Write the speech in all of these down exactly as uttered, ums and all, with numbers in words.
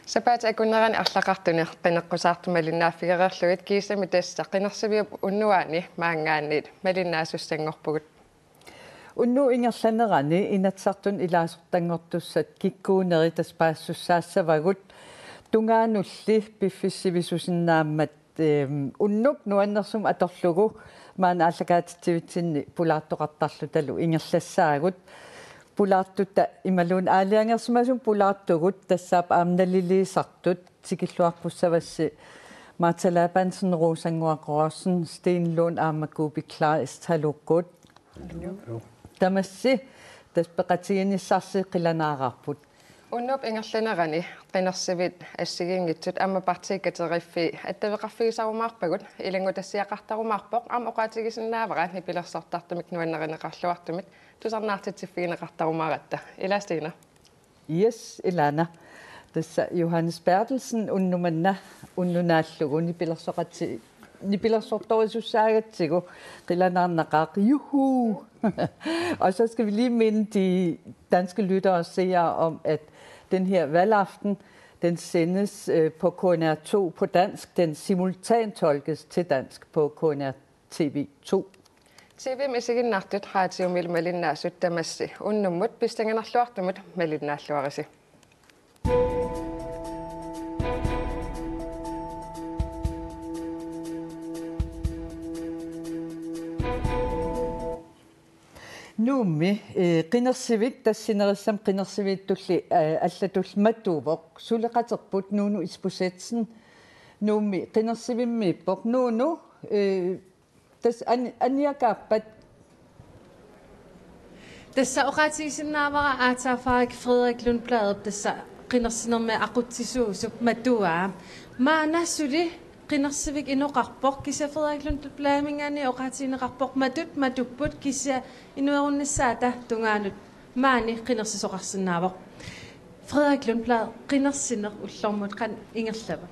Sapaatip akunnerani arlaqartuni qineqqusaartut malinnaaffigereerlugit kiisami tassa qinersiviup unnuaani maanngaanniit malinnaasussanngorpugut. Unnuup ingerlanerani Inatsisartuni ilaasortanngortussat kikkuunerit tassa paasisussaassavagut, tungaanulli piffissaq sivisusinnaammat, ehm, unnuup nuannersumik atorlugu maani aallakaatitsivitsinni pulaartoqartarlutalu ingerlassaagut. Pulaartutta imaluunniit aalajangersimasumik pulaartugut, tassaapput aamma naliliisartut, tikilluarpussavassi Martha Labansen, Rosannguaq Rossen, Sten Lund aamma Kuupik Kleist, haluu. Tamassi, tassa peqatiginissarsi qilanaaraarput. Unnuup ingerlanerani qinersivit assigiinngitsut aamma Partii Kateriffi attaveqarfigisarumaarpagut, ilanngutassiaqartarumaarpoq, aamma oqaatigisinnaavara nipilersortartumik nuannarineqarluartumik tusarnaartitsiffigineqartarumaaratta. Ilaa Stine. Yes, ilaana. Tassa Johannes Berthelsen unnuk manna unnuk naallugu nipilersoqati-, nipilersortorisussaagatsigu, qilanaarnaqaaq. Juhu! Og så skal vi lige minde de danske lyttere og seere om, at den her valgaften, den sendes, øh, på K N R to på dansk. Den simultantolkes til dansk på K N R T V to. T V-mi isiginnaartut, radiomilu malinnaasut tamassi unnummut pissanganarluartumut malinnaalluarisi. Nuummi, eh, qinersivik, tassa sinerissami qinersivittulli, eh, allatulli matuvoq, suleqaterput Nuunu Isbosethsen Nuummi qinersivimmiippoq. Nuunu, eh, tassa an-, aniakaappat? Tassa oqaatigisinnaavara aatsaat Frederik Lundblad tassa qinersinermi aqutsisuusup matuaa. Maanna suli qinersivik inoqarpoq, kisianni Frederik Lundbladiminngaanniit oqaatigineqarpoq matut matupput, kisianni inuerunnissaata tungaanut maani qinersisoqarsinnaavoq. Frederik Lundblad, qinersineq ullormut qanoq ingerlava?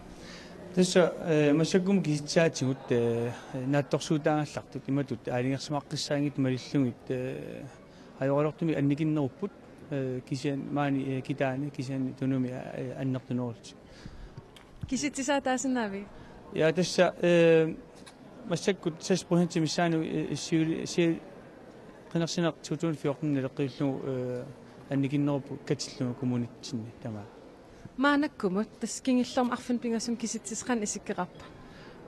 Tassa, eh, massakkumut kisitsaatigut, eh, naatsorsuutaagallartut imatut aalajangersimaqqissaanngitsut malillugit, eh, ajoraluartumik annikinnerupput, eh, kisianni maani, eh, kitaani, kisianni Tunumi, eh, annertunerullutik. Kisitsisaataasinnaaviuk? Ja, tassa, eh, massakkut seks procent missaanni, eh, siuli-, si-, qinersineq to tusind fjorten naleqqiullugu, eh, annikinnerupput katillugu kommunitsinni tamaat. Maannakkumut, tassa kingullermik arfineq-pingasunut kisitsisut qanoq isikkoqarpa?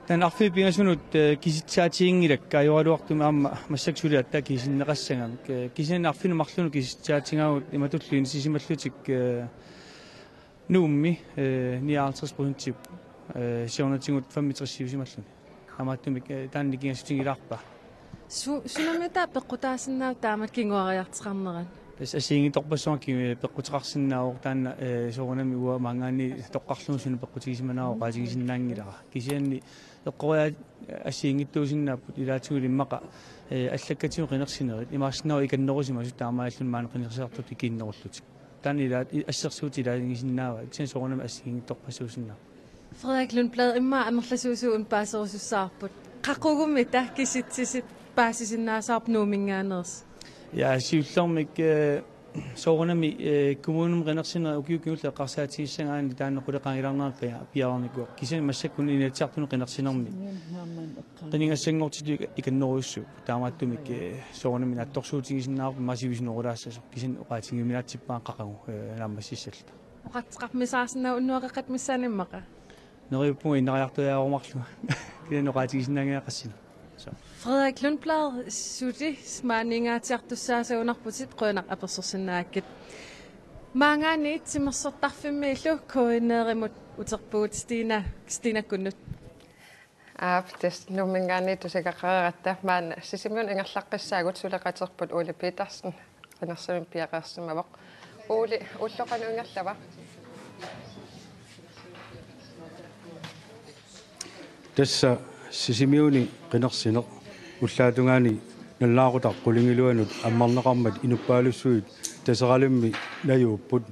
Taanna arfineq-pingasunut, eh, kisitsaatiginngilakka, ajoraluartumik aamma massakkut suli aatsaat kisitsisinneqassagamik. Eh, kisianni arfineq-marlunut kisitsaatigaagut imatullu inissisimallutik, eh, Nuummi, eh, nioghalvtreds procent, eh, siornatigut femogtresiusimalluni. Taamaattumik, eh, taanna nikingassutigilaarpaa. Su-, sunamita peqqutaasinnaava taamatut kinguariartoqarnerat? Tassa assigiinngitsorpassuarnik ki-, peqquteqarsinnaavoq taanna, eh, soorunami uanga maanngaanniit toqqarlugu suna peqqutigisimanera oqaatigisinnaanngilara. Kisianni eqqoriaat assigiinngitsuusinnaapput, ilaatigut immaqa, eh, allakkatigut qinersinerit imaassinnaavoq ikannerusimasut taamaalilluni maani qinersisartutut ikiinnerullutik. Taanna ilaat, i-, assersuutit ilaanngisinnaavaat, kisianni soorunami assigiinngitsorpassuusinnaapput. Frederik Lundblad, immaqa amerlasuusugut paaserusussaavoq. Qaqugumita kisitsisit paasisinnaassavarput Nuumminngaanneersut? Ja, siullermik, eh, soorunami, eh, kommunimi qinersineq ukiut kingulliit eqqarsaatigissagaanni taanna quleqangilarnerani pia-, piareernikuuvoq. Kisianni massakkut Inatsisartuni qinersinermi qinigassanngortitut ikannerujussuuvoq. Taamaattumik, eh, soorunami naatsorsuutigisinnaavarput maani sivisunerulaassasoq. Kisianni oqaatigiuminaatsippara qaqugu, eh, naammassissalluta. Oqartoqarnissaarsinnaava unnuap qeqqata missaani immaqa? Neriuppunga innariartuaarumaarlunga. Kisianni oqaatigisinnaanngilara qassinik. Så. Frederik Lundblad, suli maaniingaatsiartussaasagunarputit, qujanaq apersorsinnaagakkit. Maanngaanniit timersortarfimmiillu K N R-imut uterpugut Stina, Stinakkunnut. Aap, tassa Nuumminngaanniit tusagaqareeratta, maanna Sisimiunut ingerlaqqissaagut, suleqaterput Ole Petersen qinersivimmik piareersimavoq. Ole, ulloq qanoq ingerlava? Tassa Sisimiuni qinersineq ullaatungaani nalunaaqutaq qulingiluanut ammarneqarmat inuppaalussuit Taseralimmi najuupput.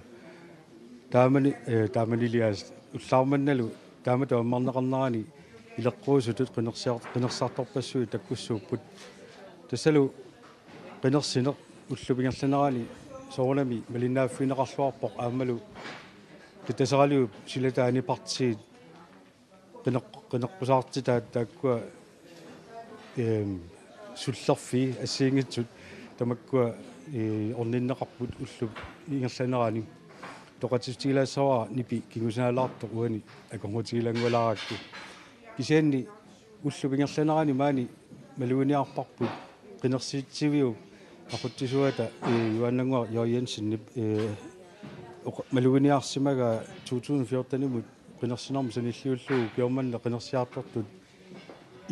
Taamani, eh, taamaniliaas ullaarmannalu taamatut ammarneqarnerani ileqquusutut qinersiar-, qinersisartorpassuit takkussuupput. Tassalu qinersineq ullup ingerlanerani soorunami malinnaaffigineqarluarpoq aammalu Taseraliup silataani partiit qineq-, qineqqusaartitaat taakkua, ehm, sullerfii assigiinngitsut tamakkua, eh, orninneqarput ullup ingerlanerani. Utoqqatsissutigilaassuara nipi kingusinaalaartoq uani akornutigilaanngualaarakku. Kisianni ullup ingerlanerani maani maluginiarparput qinersitsiviup aqutsisuata, eh, Juaannannguaq J. Jensenip, eh, oq-, maluginiarsimagaa to tusind fjortenimut qinersinermut sanilliullugu ukioq manna qinersiartortut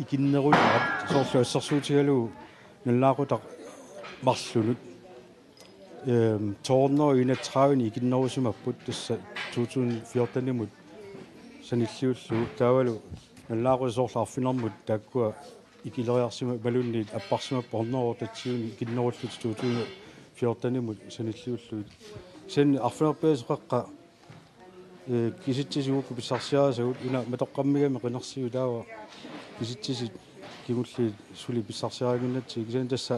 ikinnerusut soorlu assersuutigalugu nalunaaqutaq marlunut. Ehm, to hundrede enogtredive ikinnerusimapput tassa to tusind fjortenimut sanilliullugu taavalu nalunaaqutaq soorlu arfinermut taakkua ikileriarsimapput imaluunniit apparsimapput hundrede otteogtyve ikinnerullutik to tusind fjortenimut sanilliullugit. Kisianni arfineq-pingasut qeqqa, eh, kisitsisit uku pissarsiarisagut una matoqqammigami qinersigut taava kisitsisit kingulliit suli pissarsiarinnginnatsigit kisianni tassa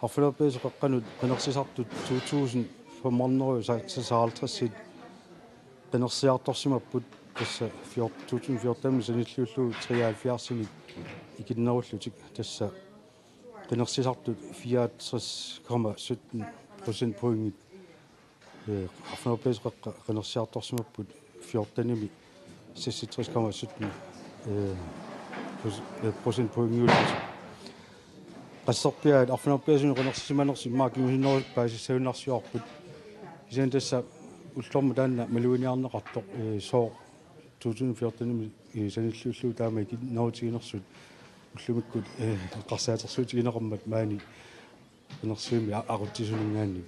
arfineq-pingasut qeqqanut qinersisartut to tusind fem hundrede seksoghalvtreds qinersiartorsimapput tassa fjorten, to tusind fjorten sanilliullugu treoghalvfjerdsinik ikinnerullutik tassa qinersisartut fireogtres komma sytten procentpointit, eh, arfineq-pingasut qeqqa qinersiartorsimapput fjortenimi seksogtres komma sytten, eh, pros-, eh, procentpointiullutik. Qasserpiaat arfineq-pingasunut qinersisimanersut immaqa kingusinnerusukkut paasissagunarsiorput. Kisianni tassa ullormut taanna maluginiarneqartoq, eh, sooq to tusind fjortenimi, eh, sanilliullugu taama ikinnerutiginersut ullumikkut, eh, eqqarsaatersuutigineqarmat maani qinersivimmi a-, aqutsisuninngaanniit.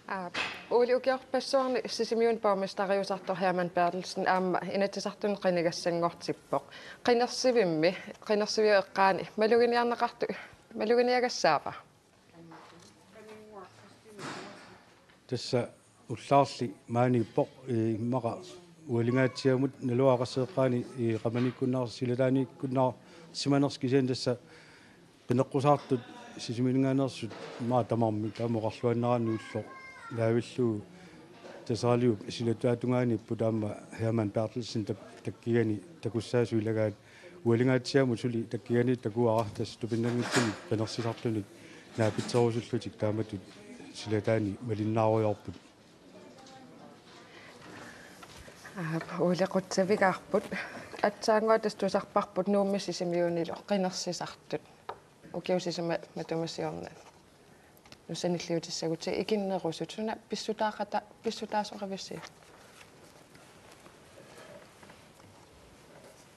Aa, Ole, ukiorpassuarni Sisimiuni borgmesteriusartoq Hermann Berthelsen aamma Inatsisartuni qinigassanngortippoq. Qinersivimmi, qinersiviup eqqaani maluginiarneqartoq, maluginiagassaava? Tassa ullaarli maaniippoq, eh, immaqa ualingaatsiamut naluara qasseqqaani, eh, qamaniikkunnaar-, silataaniikkunnaarsimanersut kisianni tassa qineqqusaartut Sisimiuninngaanneersut immaqa tamarmik taama oqarluinnaraanni ulloq naavillugu Taseraliup silataatungaaniipput aamma Hermann Berthelsen tak-, takkigani takussaasut ilagaat ualingaatsiamut suli takkigani takuara tassa tupinnanngitsunik qinersisartunik naapitserusullutik taamatut silataani malinnaarujoorput. Aap, Ole qutsavigaarput. Aatsaannguaq tassa tusarparput Nuummi Sisimiunilu qinersisartut. Ukiut sisamat matuma siorna. Nussanilliutissagutsigu ikinnerusut suna pissutaaqata-, pissutaasoqavisiuk?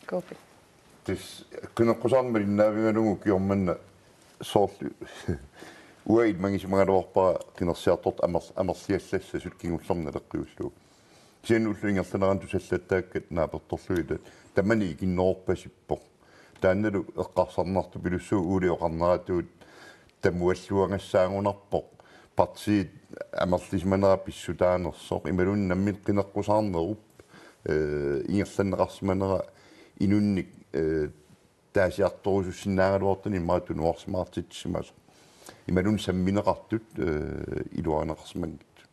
Kuupi. Tassa qineqqusaarneq malinnaavigalugu ukioq manna soorlu uanga ilimagisimagaluarpara qinersiartortut amer-, amerliallassasut kingullermik naleqqiullugu. Kisianni ullup ingerlanerani tusallattaakkat naapertorlugit tamanit ikinnerorpasippoq. Taannalu eqqarsarnartupilussuuvoq Ole oqarneratuut tamualluagassaagunarpoq partiit amerlisimanera pissutaanersoq imaluunniit nammineq qineqqusaarnerup, eh, ingerlanneqarsimanera inunnik, eh, taasiartorusussinnaagaluartunik immaqa tunuarsimaartitsimasoq. Imaluunniit sammineqartut, eh, iluarineqarsimanngitsut.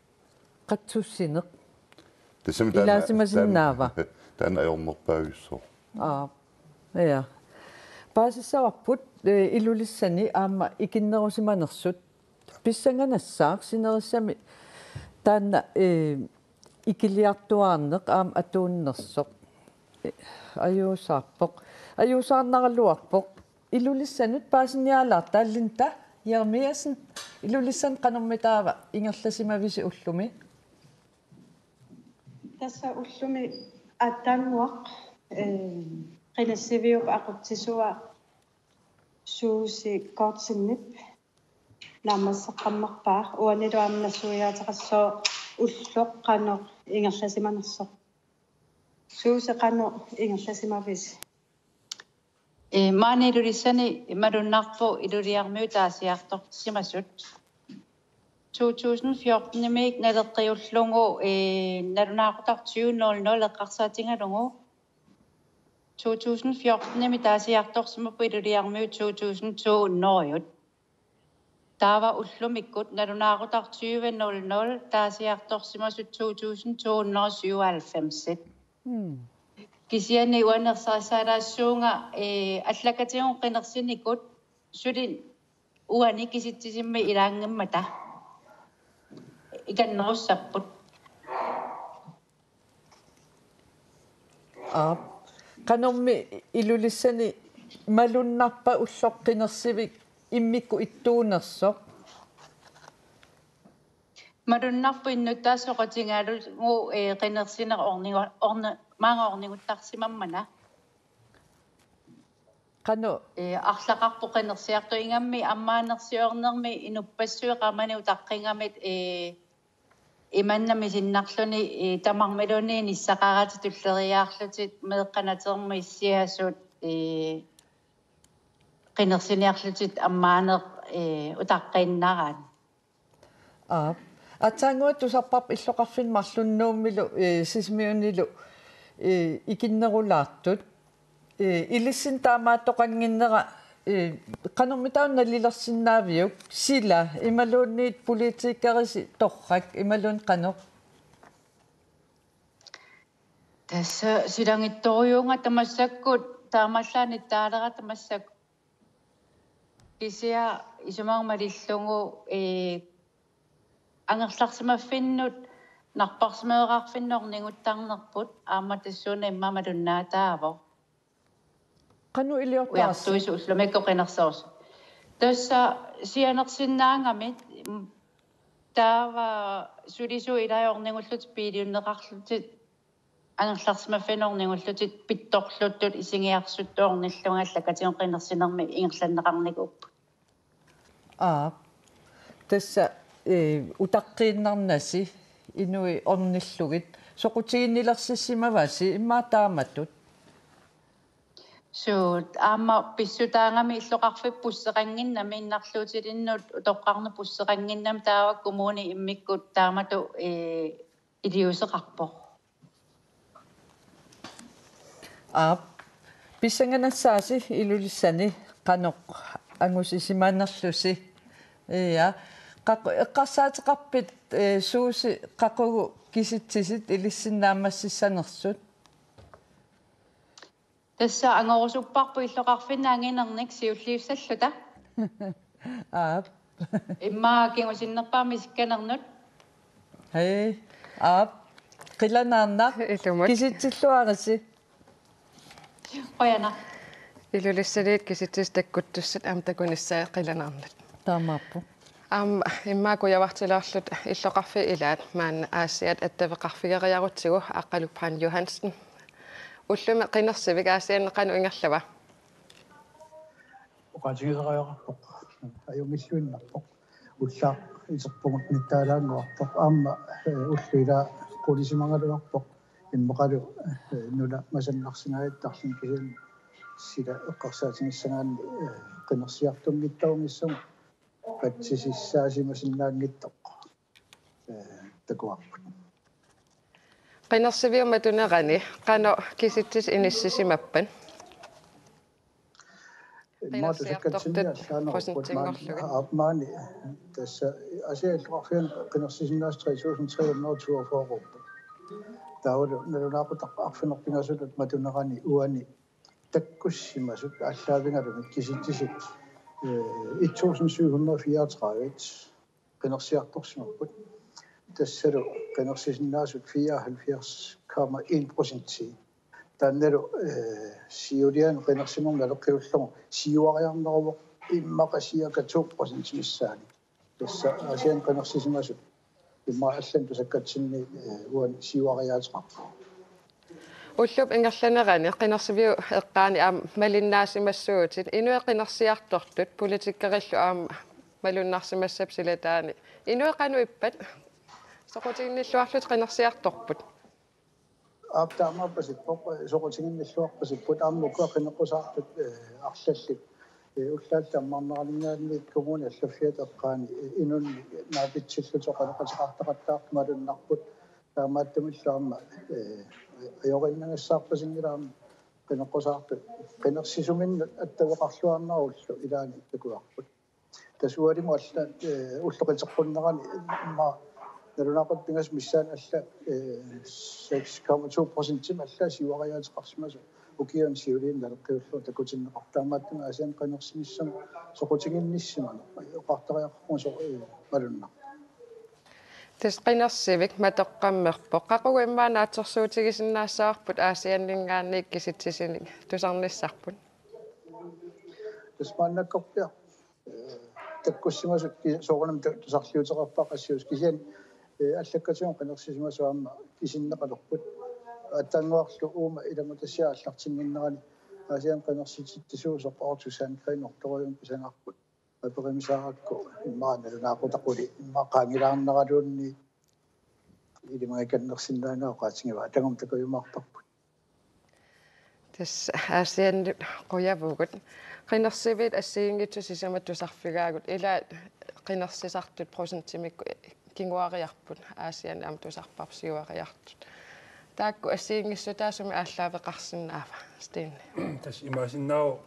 Qatsussineq. Tassami taanna, ilaasimasinnaava? Taanna, taanna ajornerpaajussuaq. Aa. Ja. Paasissavarput, eh, Ilulissani aamma ikinnerusimanersut. Pissanganassaaq sinerissami taanna, eh, ikiliartuaarneq aamma atuunnersoq. Eh, ajuusaarpoq. Ajuusaarnaraluarpoq. Ilulissanut paasiniaalaarta Linda Jeremiassen, Ilulissanut qanormitaava ingerlasimavisi ullumi? Tassa ullumi aatsaannguaq, eh, qinersiviup aqutsisua Suusi Gottsenip naammasseqqammerpaa uanilu aamma nassuiaateqassooq ulloq qanoq ingerlasimanersoq. Suusi qanoq ingerlasimavisi? Ee, maani Ilulissani malunnarpoq Ilulissarmiut taasiartorsimasut. To tusind fjortenimiit naleqqiullugu, ee, nalunaaqutaq tyve nul nul eqqarsaatigalugu. To tusind fjortenimi taasiartorsimapput Ilulissarmiut to tusind to hundrede. Taava ullumikkut nalunaaqutaq tyve nul nul taasiartorsimasut to tusind to hundrede og syvoghalvfems. Mm. Kisianni uani ersarissaalaassuunga, ee, allakatigut qinersinikut suli uani kisitsisimmik ilaanngimmata ikannerussapput. Aap. Qanormi Ilulissani malunnarpa ulloq qinersivik immikkut ittuunersoq? Malunnarpoq innuttaasut soqutigalugu, ee, qinersineq ornigu-, orni-, maanga orniguttarsimammana. Qanoq? Ee, arlaqarpoq qinersiartoq, ingammik ammaanersiornermi inuppassuit qamani utaqqigamik, ee, imanna misinnarluni, ee, tamarmiluunniit nissaqaratik tulleriiaarlutik meeqqat natermut issiasut, ee, qinersiniarlutik ammaaneq, ee, utaqqiinnaraat. Aap. Aatsaannguaq tusarparput illoqarfinni marlunnik Nuummilu, ee, Sisimiunilu, ee, ikinnerulaartut. Ee, ilissinnut taamaattoqannginnera, ee, qanormitaava nalilersinnaaviuk, sila imaluunniit politikerisi torrak imaluunniit qanoq? Tassa silagittorujuullunga tamassakkut, taamaallaat nittaalerama tamassakkut. Kisianni isumaga malillugu, ee, angerlarsimaffinnut napparsimaveqarfinnut orniguttarnerput aamma tassuuna immaqa malunnaataavoq. Qanoq iliortarsi? Ujartuisa ullumikkut qinerserusoq. Tassa sianersinnaagamik, mm, taava sulisut ilai ornigullutik biiliunneqarlutik angerlarsimaffinnut ornigullutik pittorluttut isigiarsuttut ornillugit allakatigut qinersinermi ingerlanneqarnikuupput. Aap. Tassa, ee, utaqqiinnarnasi inuit ornillugit soqutiginnilersissimavasi immaqa taamatut? Suut, aamma pissutaagami illoqarfiup busseqannginnami, innarluutilinnut utoqqarnut busseqannginnami taava kommuni immikkut taamatut, ee, iliuuseqarpoq. Aap. Pissanganassaasi Ilulissani qanoq angusisimanerlusi. Ja. Qaq-, eqqarsaateqarpit, ee, Suusi, qaqugu kisitsisit ilissinnut naammassissanersut? Tassa angorusupparput illoqarfinni anginernik siulliussalluta. Aap. Immaqa kingusinnerpaamik isikkanernut. Hej. Aap. Qilanaarnaq. Ilumut. Kisitsilluarisi. Qujanaq. Ilulissaniit kisitsisit takkuttussat aamma takunissaat qilanaarnat. Taamaappoq. Aamma immaqa kujavartilaarluta illoqarfiit ilaat maanna Aasiaat attaveqarfigeriarutsigu Aqqalu Bang Johansen. Ullumi qinersivik Aasianni qanoq ingerlava? Oqaatigisariaqarpoq. Ajunngilluinnarpoq. Ullaaq iterpugut nittaalaannguartoq. Aamma, ee, ullut ilaat qulisimagaluarpoq. Immaqalu, ee, nuna masannarsingaajattarluni kisianni sila eqqarsaatigissagaanni, ee, qinersiartunngitsoornissamut patsisissaasimasinnanngitsoq, ee, takuarput. Qinersiviup matunerani qanoq kisitsisit inissisimappat? Immaqa tusakkatsinnit qinersiartortut allaanngorput maani, procentinngorlugit. Aap, maani tassa Aasiaat illoqarfiani qinersisinnaasut tre tusind tre hundrede og toogfyrre. Taavalu nalunaaqutaq arfineq-pingasunut matunerani uani takkussimasut aallaavigalugit kisitsisit, ee, et tusind syv hundrede og fireogtredive qinersiartorsimapput. Tassalu qinersisinnaasut fireoghalvfjerds komma en procenti. Taannalu, ee, siuliani qinersinermi naleqqiullugu siuariarneruvoq immaqa cirka to procent missaani. Tassa Aasianni qinersisimasut immaqa allanut tusakkatsinnit, ee, uani siuariaateqarput. Ullup ingerlanerani qinersiviup eqqaani aamma malinnaasimassuutit, inuit qinersiartortut politikerillu aamma malunnarsimassapput silataani. Inuit qanoq ippat? Soqutiginnilluarlutik qinersiartorput. Aap, taamaappasippoq, soqutiginnilluarpasipput, aamma ukua qineqqusaartut, ee, arlallit, ee, ullaallu ammarneraninngaanniit kommunip allaffiata eqqaani, ee, inunnik naapitsillutik oqaloqateqartaqattaartut malunnarput, taamaattumillu aamma, ee, ajoriinnagassaarpasinngilaq aamma qineqqusaartut qinersisuminnut attaveqarluarnerullu ilaanni takuarput. Tassa ualimut alla, eh, ullut qiteqqunnerani immaqa nalunaaqutaq pingasut missaanni alla, eh, seks komma to procentimik alla siuariaateqarsimasoq ukiuni siuliini naleqqiullugu takutinneqartoq. Taamaattumik Aasianni qinersinissamut soqutiginnissimaneq oqartariaqarpunga so-, eh, malunnarpoq. Tassa qinersivik matoqqammerpoq. Qaqugu immaqa naatsorsuutigisinnaassavarput Aasianninngaanniit kisitsisinik tusarnissarput? Tassa maannakkorpiaq, eh, takkussimasut ki-, soorunami ta-, tusarliuteqarpara qassiusut, kisianni, eh, allakkatigut qinersisimasut aamma kisinneqalerput. Aatsaannguarlu uuma ilanngutassiaq aallartinnginnerani Aasianni qinersitsitsisuusoq Otto Sandgreen ortorujummik pisangaapput. Aperimisaarakku immaqa nalunaaqutaq quli immaqa qaangilaarneraluunniit ilimagikannersinnaanera oqaatigivaat, atagum takujumaarparput. Tassa Aasiannut qujavugut. Qinersiviit assigiinngitsut sisamat tusarfigaagut, ilaat qinersisartut procentimikkut kinguariarput, Aasianni aamma tusarparput siuariartut. Taakku assigiinngissutaasumik aallaaveqarsinnaava, Stine? Tassa imaassinnaavoq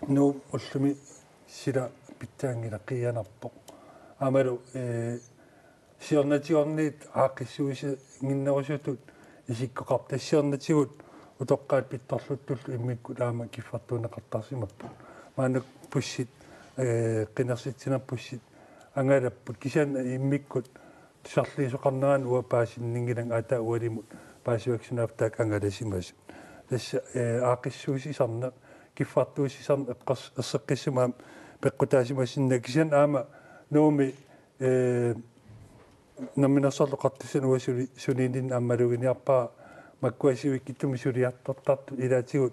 Nuup ullumi sila pitsaanngilaq, qiianarpoq. Aammalu, eh, siornatigoorniit aaqqissuussinnginnerusutut isikkoqarpoq. Tassa siornatigut utoqqaat pittorluttullu immikkut aamma kiffartuunneqartarsimapput. Maannakkut bussit, eh, qinersitsinerput bussit angalapput. Kisianni immikkut tusarliisoqarnerani uanga paasinninngilanga, aataa ualimut paasivakka sunaaffa taakku angalasimasut. Tassa, eh, aaqqissuussisarneq, kiffartuussisarneq eqqors-, erseqqissumik aamma peqqutaasimasinnaavoq, kisianni aamma Nuummi, eh, Namminersorlutik Oqartussanit uanga suli-, sulininni aamma maluginiarpara makkua sivikitsumik suliartortartut ilaatigut,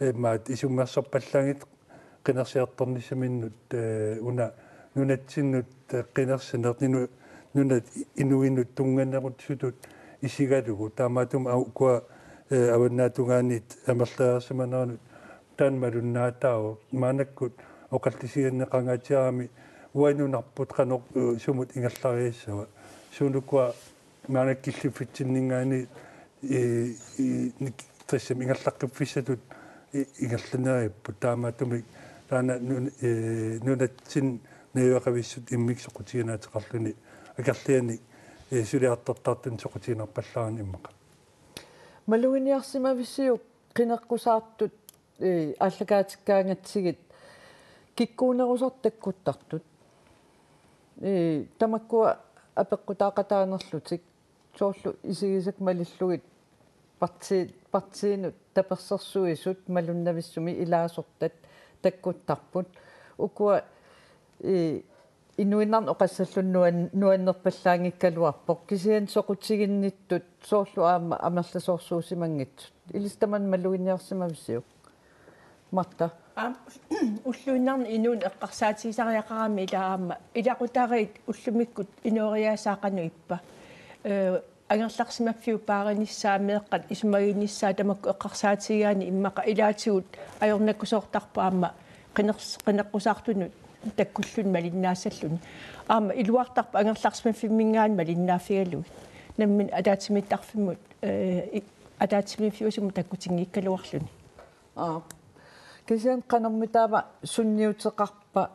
eh, maat isummersorpallaanngitsut qinersiartornissaminnut, eh, una nunatsinnut, eh, qinersineq ninu-, nunat inuinut tunnganerusutut isigalugu. Taamaattumik au-, ukua, eh, avannaatungaaniit amerlareersimaneranut taanna malunnaataavoq. Maannakkut oqallisigineqangaatsiarami uanga nunarput qanoq, eh, sumut ingerlariassava. Suut ukua maannakkut killiffitsinninngaanniit, eh, eh, nik-, tassami ingerlaqqiffissatut i-, ingerlaneripput, taamaattumik taanna nun-, eh, nunatsinni najugaqavissut immikkut soqutiginaateqarluni akerlianik, eh, suliartortartuni soqutiginarpallaaruni immaqa. Maluginiarsimavisiuk qineqqusaartut, eh, aallakaatikkaangatsigit kikkuunerusartut takkuttartut? Eh, tamakkua apeqqutaaqataanerlutik, soorlu isigisakka malillugit parti-, partiinut tapersersuisut malunnavissumik ilaasortat takkuttarput. Ukua, eh, inuinnarnik oqassalluni nuan-, nuannerpallaanngikkaluarpoq. Kisianni soqutiginnittut soorlu aamma amerlasoorsuusimanngitsut. Ilissi tamanna maluginiarsimavisiuk? Martha. Aamma ulluinnarni inuuneq eqqarsaatigisariaqarami ila aamma ilaqutariit ullumikkut inooriaasaat qanoq ippa. Eh, angerlarsimaffiup paarinissaa, meeqqat isumaginnissaat tamakku eqqarsaatigigaanni immaqa ilaatigut ajornakusoortarpoq aamma qiners-, qineqqusaartunut takkulluni malinnaassalluni. Aamma iluartarpoq angerlarsimaffimminngaanniit malinnaaffigalugit. Nammineq ataatsimiittarfimmut, eh, i-, ataatsimiiffiusummut takkutinngikkaluarluni. Aap. Kisianni qanormitaava sunniuteqarpa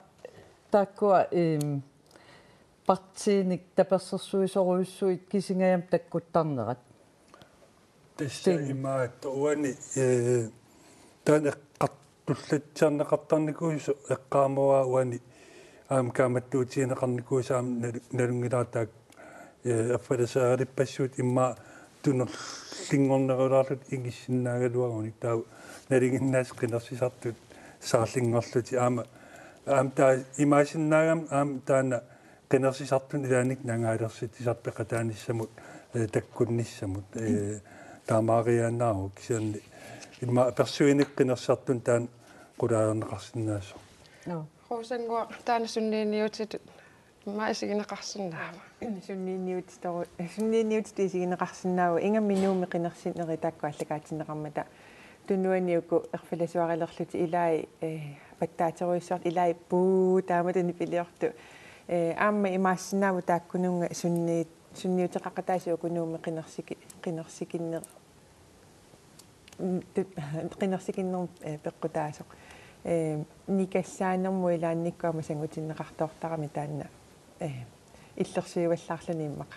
taakkua, eem, partiinik tapersersuisorujussuit kisingajamik takkuttarnerat? Tassa Steen. Imaattoq uani, eh, taanna eqqartullatsiarneqartarnikuusoq eqqaamavara uani aamma kaammattuutigineqarnikuusoq aamma nalu-, nalunngilara taakku, eh, erfalaseeralippassuit immaqa tunorlinngornerulaarlutik ingissinnaagaluarunik taava nalinginnaasoq qinersisartut saarlinngorlutik aamma, aamma taava imaassinnaagami aamma taanna qinersisartut ilaanni nangaalersuutissarput peqataanissamut, eh, takkunnissamut, eh, taamaariaannaavoq kisianni immaqa persuinik qinersisartut taanna qulaajarneqarsinnaasoq. Joo. Rosannguaq, taanna sunniiniutitut immaqa isigineqarsinnaava? Sunniiniutitoru-, sunniiniutitut isigineqarsinnaavoq, ingammik Nuummi qinersinerit taakku aallakaatinneqarmata tunuani uku erfalasuarilerlutik ilai, eh, pattaaterujussuartut ilai puu taamatut nipiliortut. Eh, aamma imaassinnaavoq taakkununnga sunni-, sunniuteqaqataasut uku Nuummi qinersiki-, qinersikinner-, mm, tu-, qinersikinnermut, eh, peqqutaasoq. Ee, nikassaanermut ilaannikkut aamma sangutinneqartoortarami taanna, ee, illersuivallaarluni immaqa.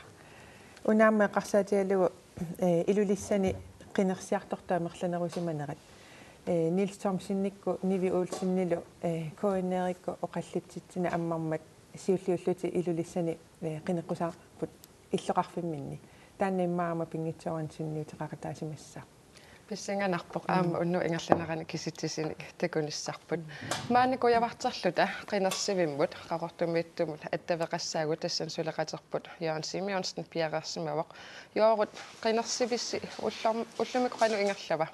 Una aamma eqqarsaatigalugu, ee, Ilulissani qinersiartortut amerlanerusimanerat. Ee, Niels Thomsenikkut Nivi Olsenilu, ee, K N R-ikkut oqallitsitsineq ammarmat siulliullutik Ilulissani, ee, qineqqusaarput illoqarfimminni. Taanna immaqa aamma pinngitsoorani sunniuteqaqataasimassaaq. Pissanganarpoq aamma unnuk ingerlanerani kisitsisinik takunissarput. Maani kujavarterluta qinersivimmut Qaqortumiittumut attaveqassaagut, tassani suleqaterput Jørgen Simonsen piareersimavoq. Joorut, qinersivissi ullorm-, ullumikkut qanoq ingerlava?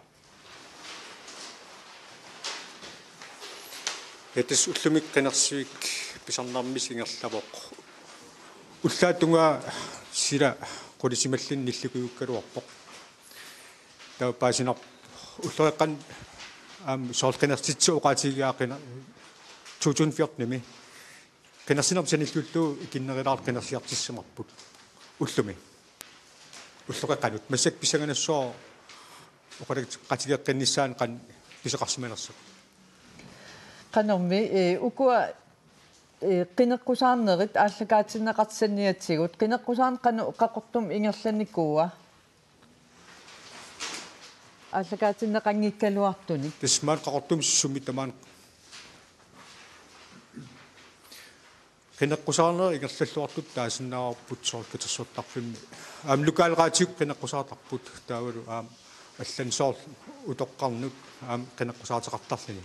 Ja, tassa ullumikkut qinersivik pisarnermik ingerlavoq. Ullaap tungaa sila qulisimalluni nillikujukkaluarpoq. Taava paasinarpoq ulloqeqqanut aamma soorlu qinersitsisut oqaatigigaat qiner-, to tusind fjortenimi. Qinersinermi sanilliullugu ikinnerulaarluta qinersiartissimapput. Ullumi. Ulloqeqqanut. Massakkut pissanganassaaq oqaloqatigeeqqinnissaanut qanoq pisoqarsimanersoq. Qanormi, ee, ukua, ee, qineqqusaarnerit aallakaatinneqartut saniatigut. Qineqqusaarneq qanoq Qaqortumi ingerlanikuua? Aallakaatinneqanngikkaluartunik. Tassa maani Qaqortumi sumi tamaani qineqqusaarnerit ingerlalluartut taasinnaavarput soorlu katersortarfimmi. Aamma lokalradiukkut qineqqusaartarput taavalu aamma allanut soorlu utoqqarnut aamma qineqqusaarteqartarluni.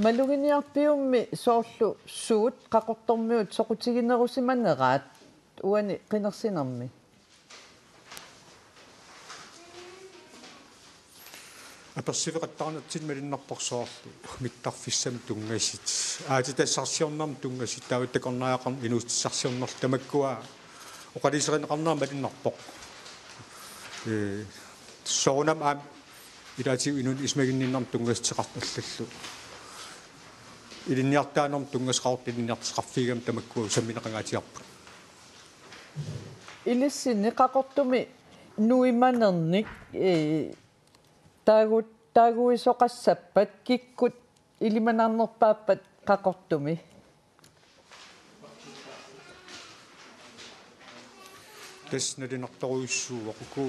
Maluginiarpiummi soorlu suut Qaqortormiut soqutiginerusimaneraat uani qinersinermi? Apersueqattaarnitsinni malunnarpoq soorlu mittarfissamik tunngasut, aatsitassarsiornermik tunngasut, taava takornariaqarneq inuussutissarsiornerlu tamakkua oqaluuserineqarnerat malunnarpoq. Ee, soorunami aamma ilaatigut inunnut isumaginninnermut tunngassuteqartut allallu. Ilinniartitaanermut tunngasut Qaqortoq ilinniartitaqarfigigamik tamakkua sammineqangaatsiarput. Ilissinnit Qaqortumi nuimanernik, ee, taagu-, taaguisoqassappat kikkut ilimanarnerpaappat Qaqortumi? Tassa nalinartorujussuuvoq uku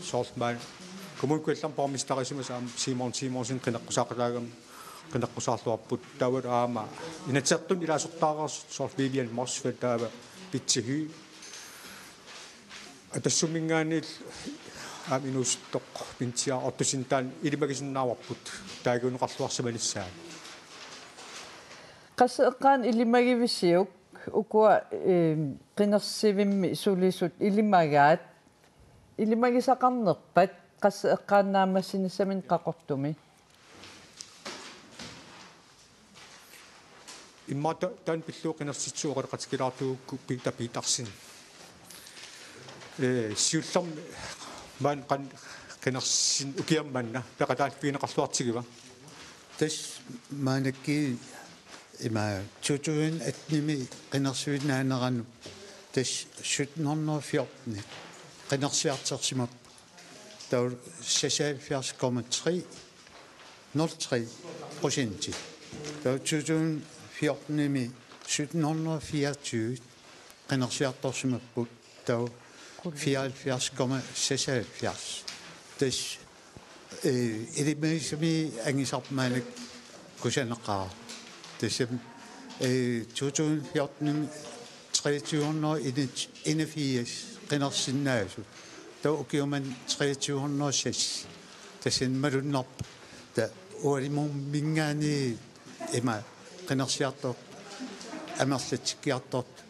soorlu maani Kommune Kujallermi borgmesterisimasut aamma Simon Simonsen qineqqusaaqataagami qineqqusaarluarput. Taavalu aamma Inatsisartuni ilaasortaareersut soorlu Vivian Motzfeldt taava Pitsi Høegh. Atassumminngaanniit aamma inuusuttoq Pinsia Ottosen taanna ilimagisinnaavagut taaguineqarluarsimanissaat. Qassit eqqaanni ilimagivisiuk ukua, eem, qinersivimmi sulisut ilimagaat? Ilimagisaqarnerpat qassit eqqaanni naammassinissaminnik Qaqortumi? Immaqa ta-, taanna pillugu qinersitsisut oqaloqatigilaartugukku Peter Petersen. Ee, siullermik maani qanoq qinersin-, ukiami manna peqataallivigineqarluartigiva? Tassa maannakkut ima to tusind attenimi qinersivinnaaneranut tassa sytten hundrede og fjorten qinersiartorsimapput. Taava seksoghalvfjerds komma tre nul tre procent. Taava to tusind fjortenimi sytten hundrede og fireogtyve qinersiartorsimapput. Taava fireoghalvfjerds komma seksoghalvfjerds. Tassa, ee, ilimagisami angisarput maannakkut kusanaqaaq. Tassami, ee, to tusind fjortenimi treogtyve hundrede enogfirs qinersinnaasut. Taava ukioq manna treogtyve hundrede og seks. Tassani malunnarpoq. Taava ualimumminngaanniit ima qinersiartortut amerlatsikkiartortut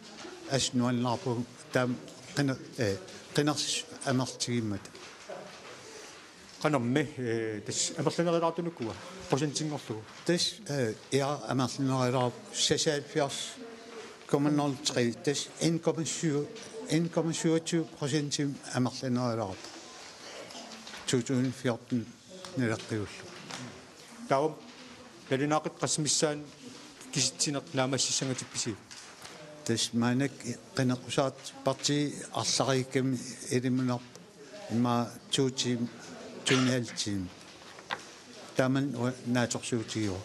assut nuannaarpugut taama qiner-, ee, qinersisut amerlatigimmata. Qanormi, ee, tassa amerlanerulaartunik ukua procentinngorlugu? Tassa, ee, ja, amerlanerulaarpoq seksoghalvfjerds komma nul tre, tassa en komma syv, en komma syvogtyve procentimik amerlanerulaarpoq to tusind fjorten naleqqiullugu. Taava nalunaaqutaq qassit missaanni kisitsineq naammassissangatippisiuk? Tassa maannakkut qineqqusaartut partiit arlariikkami ilimanarpoq immaqa to timer, to en halv time. Taamani naatsorsuutigivoq.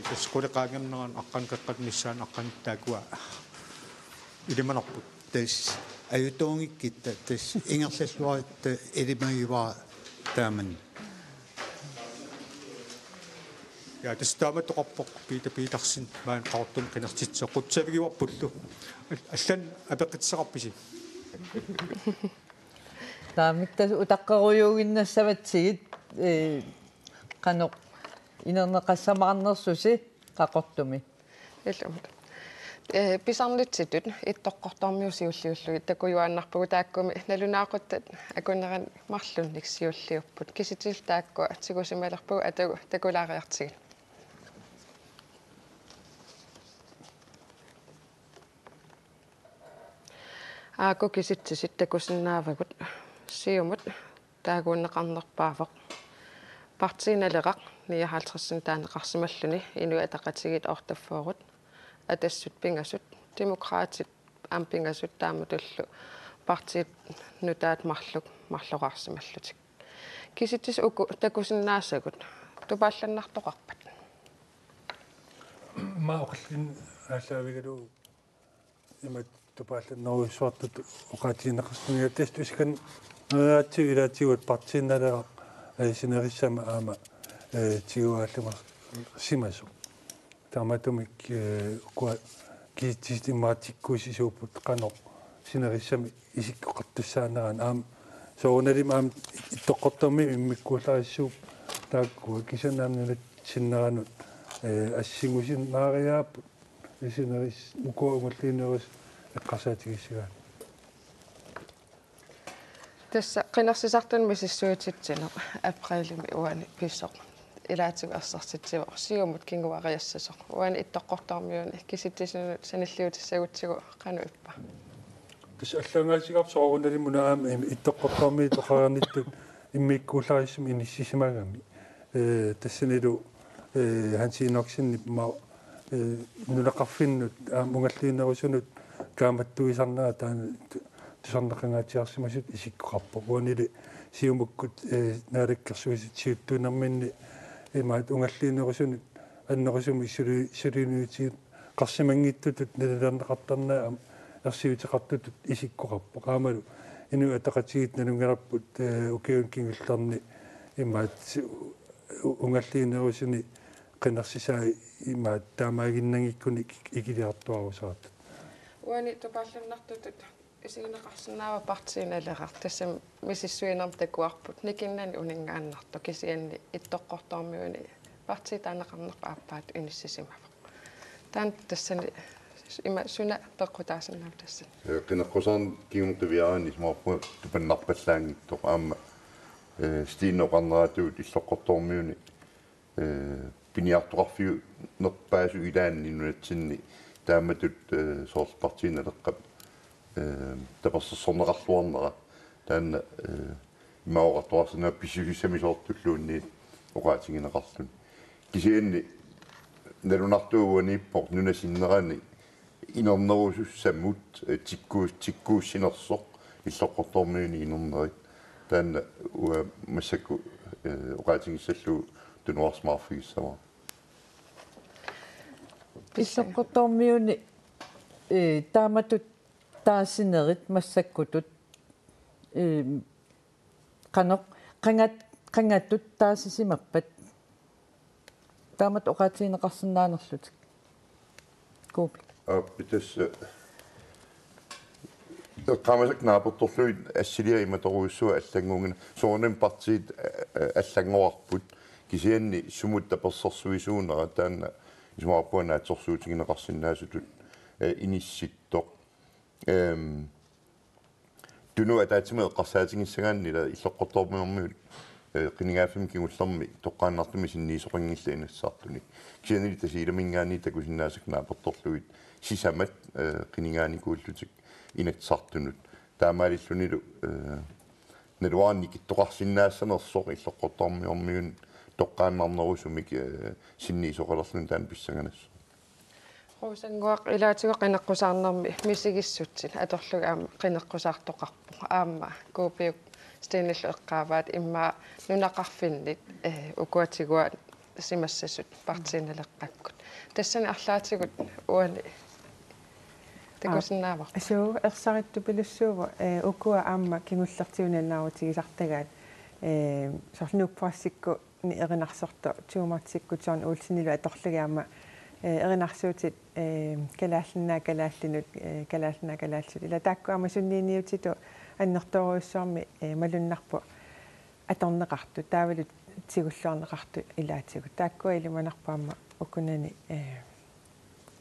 Tassa qulit qaangerneranni aqqaneq-qeqqata missaani aqqaneq taakkua ilimanarput. Tassa ajutoorngikkutta tassa ingerlalluarutta ilimagivara taamani. Ja, tassa taamatut oqarpoq Peter Petersen, maani Qaqortumi qinersitsisoq, qutsavigivarpullu. Al-, allanut apeqqutissaqarpisi? Taamik tassa utaqqerujuuginnassavatsigit, ee, qanoq inerneqassamaarnersusi Qaqortumi. Ilumut. Ee, pisarnitsitut Ittoqqortoormiut siulliullugit takujuaannarpagut, taakkumi nalunaaquttat akunerani marlunnik siulliupput. Kisitsisit taakkua tigusimalerpagut, atagu takulaariartigit. Aaku kisitsisit takusinnaavagut. Siumut taaguunneqarnerpaavoq Partii Naleraq nioghalvtredsinik taaneqarsimalluni, Inuit Ataqatigiit otteogfyrre, Atassut pingasut, Demokraatit aamma pingasut, taamatullu partiit nutaat marluk marloriarsimallutik. Kisitsisit uku takusinnaasagut, tupaallannartoqarpat? Aamma oqallinneq aallaavigalugu imatut tupaallannerujussuartut oqaatigineqarsinnaavoq, tassa tusakkan neriaatsi ilaatigut Partii Naleraq, ee, sinerissami aamma, ee, tiguaalluarsimasoq. Taamaattumik, ee, ukua kisitsisit immaqa tikkuussisuupput qanoq sinerissami isikkoqartussaanerani, aamma soorunalimi aamma Ittoqqortoormiut immikkuullarissuupput taakkua, kisianni aamma nunatsinneranut, ee, assingusinnaariaapput sinerissap ukua ungalliinerusut eqqarsaatigissagaanni. Tassa qinersisartunut misissuititsineq aprilimi uani pisoq ilaatigut assersuutigalugu Siumut kinguariassasoq. Uani Ittoqqortoormiuni kisitsisinut sanilliutissagutsigu qanoq ippa? Tassa allaangaasigaarput soorunalimi una aamma im-, Ittoqqortoormiit oqarnittut immikkuullarissumik inissisimagami. Ee, tassanilu, ee, Hans Enoksenip aamma, ee, nunaqarfinnut aamma ungalliinerusunut kaammattuisarnera taanna tu-, tusarneqangaatsiarsimasutut isikkoqarpoq. Uanili Siumukkut, ee, Naalakkersuisut siuttuunerminni imaattoq ungalliinerusunut annerusumik suli-, suliniuteqarsimanngitsutut nalilerneqartarnerat aamma ersiuteqartutut isikkoqarpoq. Aammalu Inuit Ataqatigiit nalunngilarput, ee, ukiuni kingullerni imaattoq u-, ungalliinerusuni qinersisai imaattoq taamaaginnanngikkunik ik-, ikiliartuaarusaartut. Uani tupaallannartutut isigineqarsinnaavoq Partii Naleraq, tassami misissuinermik takuarput nikinnanik uninngaannartoq, kisianni Ittoqqortoormiuni partiit taaneqarnerput aappaatut inissisimavoq. Taanna tassani ima suna peqqutaasinnaava tassani? Ee, qineqqusaarneq kingumut qiviaraanni isumaqarpunga tupannarpallaanngitsoq aamma, ee, Stine oqarneratuut Illoqqortoormiuni, ee, piniartoqarfiunerpaasut ilaanni nunatsinni taamatut, ee, soorlu Partii Naleqqap, ee, tapersersorneqarluarnera taanna, ee, ima oqartoqarsinnaavoq pissusissamisoortulluunniit oqaatigineqarluni. Kisianni nalunartuuvoq uaniippoq nunap sinnerani inernerusussamut, ee, tikkuus-, tikkuussinersoq Illoqqortoormiuni inernerit. Taanna uanga massakkut, ee, oqaatigissallugu tunuarsimaarfigissavara. Illoqqortoormiuni, ee, taamatut taasinerit massakkutut, ee, qanoq qangat-, qangatut taasisimappat? Taamatut oqaatigineqarsinnaanerlutik. Kuupik. Aap, tassa, ee, eqqaamasakka naapertorlugit assiliaq imatorujussuaq allannguunnginnami. Soorunami partiit, ee, ee, allanngorarput. Kisianni sumut tapersersuisuunera taanna isumaqarpunga naatsorsuutigineqarsinnaasutut, ee, inissittoq. Ehm, Tunuu ataatsimut eqqarsaatigissagaanni ila Illoqqortoormiut, ee, qinigaaffimmi kingullermi toqqaannartumik sinniisoqanngillat Inatsisartuni. Kisiannili Tasiilaminngaanniit takusinnaasakka naapertorlugit sisamat, ee, qinigaanikuullutik Inatsisartunut. Taamaalillunilu, ee, naluara nikittoqarsinnaassanersoq Illoqqortoormiormiunut toqqaannarnerusumik, ee, sinniisoqalerluni taanna pissanganassaaq. Rosannguaq, ilaatigut qineqqusaarnermi misigissutsit atorlugit aamma qineqqusaartoqarpoq. Aamma Kuupiuk Stenillu eqqaavaat immaqa nunaqarfinni, eh, ukua tiguaasimassasut Partii Naleqqakkut. Tassani arlaatigut uani takusinnaavarput. Suu, ersarittupilussuuvoq, eh, ukua aamma kingullertigut nalunaarutigisartagaat, eh, soorlu Nuuk Postikkut erinarsortoq Tuumartikkut John Olsenilu atorlugit aamma, eh, erinarsuutit, eh, Kalaallit Nunaat kalaallinut, eh, Kalaallit Nunaat kalaallisut. Ila taakku aamma sunniiniutitut annertoorujussuarmik, eh, malunnarpoq atorneqartut, taavalu tigulluarneqartut ilaatigut. Taakkua ilimanarpoq aamma ukunani, eh,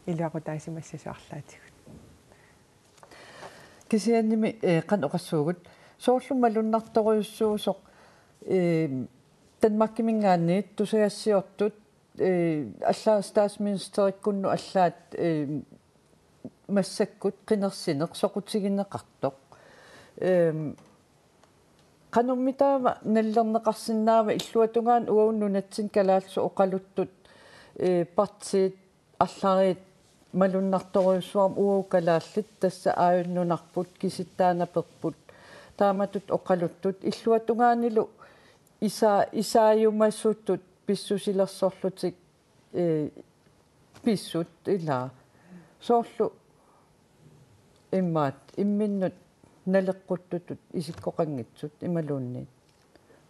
iluaqutaasimassasut arlaatigut. Kisiannimi, eh, qanoq oqassuugut. Soorlu malunnartorujussuusoq, eh, Danmarkiminngaanniit tusagassiortut, eh, allaat statsministerikkunnut allaat, eh, massakkut qinersineq soqutigineqartoq. Ehm, qanormi taava nalilerneqarsinnaava illuatungaani uagut nunatsinni kalaallisut oqaluttut, eh, partiit arlariit malunnartorujussuarmik uagut kalaallit tassa aajuna nunarput kisittaanaperput taamatut oqaluttut illuatungaanilu isa-, isaajumasutut pissusilersorlutik, eh, pissut ilaa. Soorlu immaqa imminnut naleqquttutut isikkoqanngitsut imaluunniit.